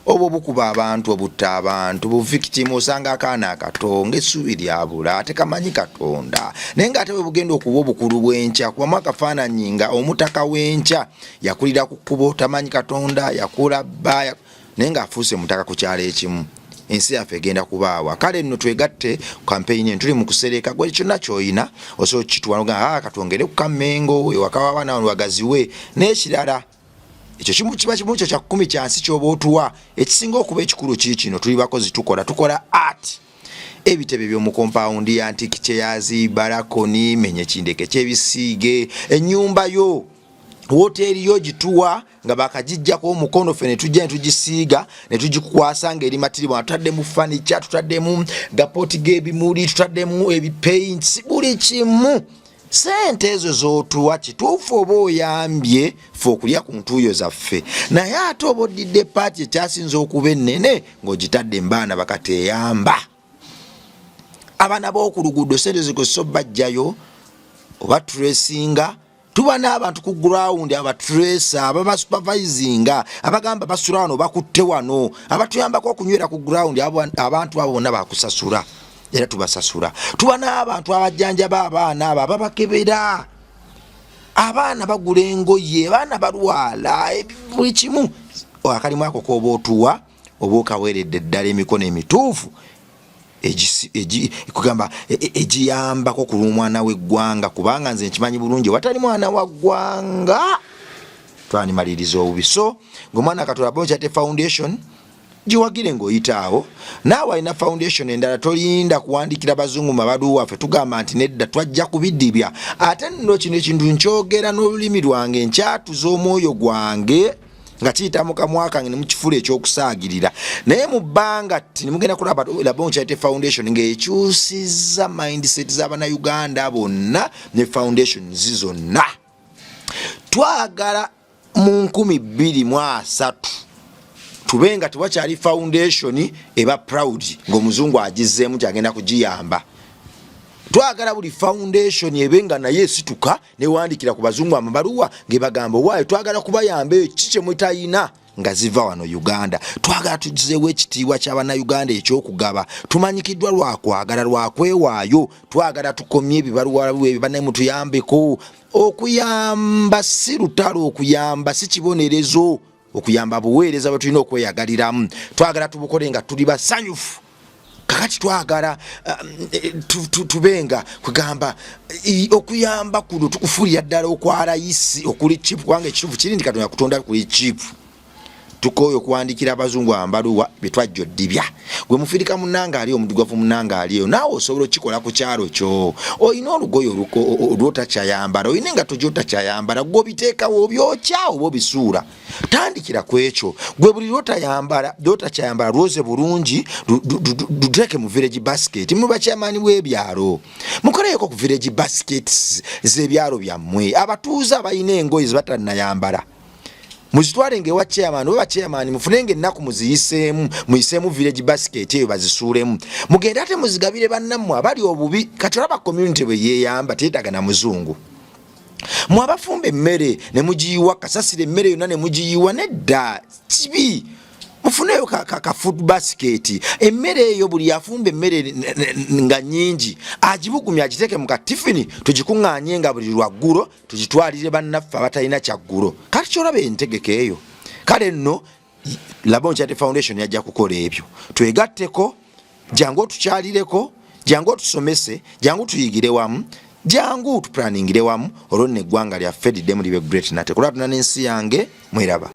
[SPEAKER 2] obwo bukuba abantu, obutta abantu, bu victim. Osanga akaana akato ng'essuubi lyabula, tekamanyi Katonda, naye ng'ate bwe bugenda okuba obukulu bw'enkya. Kubamu akafaananyi nga omutaka w'enkya yakulira ku kkubo, tamanyi Katonda, yakula bba, naye ng'afuuse mutaka ku kyalo ekimu. Ensi yaffe egenda kubaawa. Kale nno twegatte ku kampeyini eno, tuli mu kusereka. Gwe kyonna ky'olina osobola okukituwa nogamba, katwongere ku kammengo ewaka w'abaana wano wagaziwe. N'ekirala ekyo kimu kiba kimu kyo kya 10 kya nsi ky'oba otuwa. Ekisinga okuba ekikulu kiri kino, tuli bakozi, tukola art, ebitebe by'omu compound ya antique chairs, balcony, menye kindeke ky'ebisiige, ennyumba yo, woteeri yo gituwa nga bakagijjako omukono, ffe ne tujja ne tugisiiga ne tugikukwasa ng'eri matiribwa. Tutaddemu furniture, tutaddemu gapooti g'ebimuli, tutaddemu ebipaints, buli kimu. Sente ezo z'otuwa kituufu oba oyambye ffe okulya ku ntuuyo zaffe, naye ate oba oddidde paati ekyasinze okuba ennene ng'ogitadde mu baana bakateeyamba, abaana b'oku luguudo. Sente zikozesa obbajjayo oba tracinga. Tuba n'abantu ku ground abatracer, ababasupervisinga, abagamba basula wano, bakutte wano, abatuyambako okunywera ku ground. Abantu abo bonna bakusasula era tubasasula. Tuba n'abantu abajjanjaba abaana abo, ababakebera abaana, bagula engoye, abaana balwala, buli kimu. Akalimu ako koba otuwa oba okaweeredde ddala emikono emituufu kugamba egiyambako ku lw'omwana w'eggwanga, kubanga nze nkimanyi bulungi watali mwana wa ggwanga twanimaliriza obubi. So ng'omwana Katonda, Bonchate Foundation giwagire ng'oyita awo. Naawe alina foundation endala, tolinda kuwandiikira bazungu mabaluwa. Ffe tugamba nti nedda, twajja kubidibya. Ate nno kino ekintu nkyogera n'olulimi lwange, nkyatuza omwoyo gwange nga kiyita mu kamwa kange ne mukifula ekyokusaagirira, naye mu bbanga tti nemugenda kulaba Labone Charity Foundation ng'ekyusizza mindset z'abannayuganda bonna ne foundations zonna. Twagala mu 2030 tube nga tewakyali foundation eba proud ng'omuzungu agizzeemu kyagenda kugiyamba. Twagala buli foundation ebe nga naye esituka newandikira ku bazungu amabaluwa ngebagamba, owaayo twagala kubayamba eki kyemutayina, nga ziva wano Uganda. Twagala tugizeewo ekitiibwa ky'abannayuganda ekyokugaba. Tumanyikiddwa lwakwagala, lwakwewaayo. Twagala tukomye ebibaluwa ebyo. Bannaye mutuyambeko. Okuyamba si lutalo, okuyamba si kibonerezo, okuyamba buweereza bwe tulina okweyagaliramu. Twagala tubukole nga tuli basanyufu. Kakati twagala tubenga kugamba okuyamba kuno tukufuulira ddala okwarayisi okuli chipu, kubanga ekituufu kiri nti Katonda kutonda kuli chipu. Tukooye okuwandiikira abazungu ambaluwa byetwajja oddibya. Gwe mufirika munanga ali omudugavu munanga ali eyo, naawe osobola okukikola ku kyalo kyo. Olina olugoye lwotakyayambala, olina engatto gyotakyayambala, gwe obiteekawo obyokya oba obisuula. Tandikira ku ekyo. Gwe buli lwotakyayambala lwoze bulungi, luteeke mu village basket. Mwe bakyamaani w'ebyalo, mukoleyeko ku village baskets z'ebyalo byammwe. Abatuuze abalina engoye zebatannayambala muzitwale nga ewa chairman oba chairman, mufunenge ennaku muziyiseemu, muyiseemu village basket eyo bazisuulemu, mugende ate muzigabire bannammwe abali obubi. Kati olaba community bwe yeeyamba, teetaaga na muzungu. Mwe abafumba emmere ne mugiyiwa kasasira, emmere yonna ne mugiyiwa, nedda, kibi. Mufuneyo ka food basket. Emmere eyo buli afumba emmere nga nnyingi agibugumye, agiteeke mu katifini, tugikuŋŋaanye nga buli lwaggulo tugitwalire bannaffe abatalina kyaggulo. Kati kyolaba entegeka eyo. Kale nno Labon Charity Foundation yajja kukola ebyo. Twegatteko, jangu otukyalireko, jangu otusomese, jangu tuyigire wamu, jangu tuplaningire wamu, olwo nno eggwanga lyaffe liddemu libe great nate. Kulwatuna n'ensi yange, mweraba.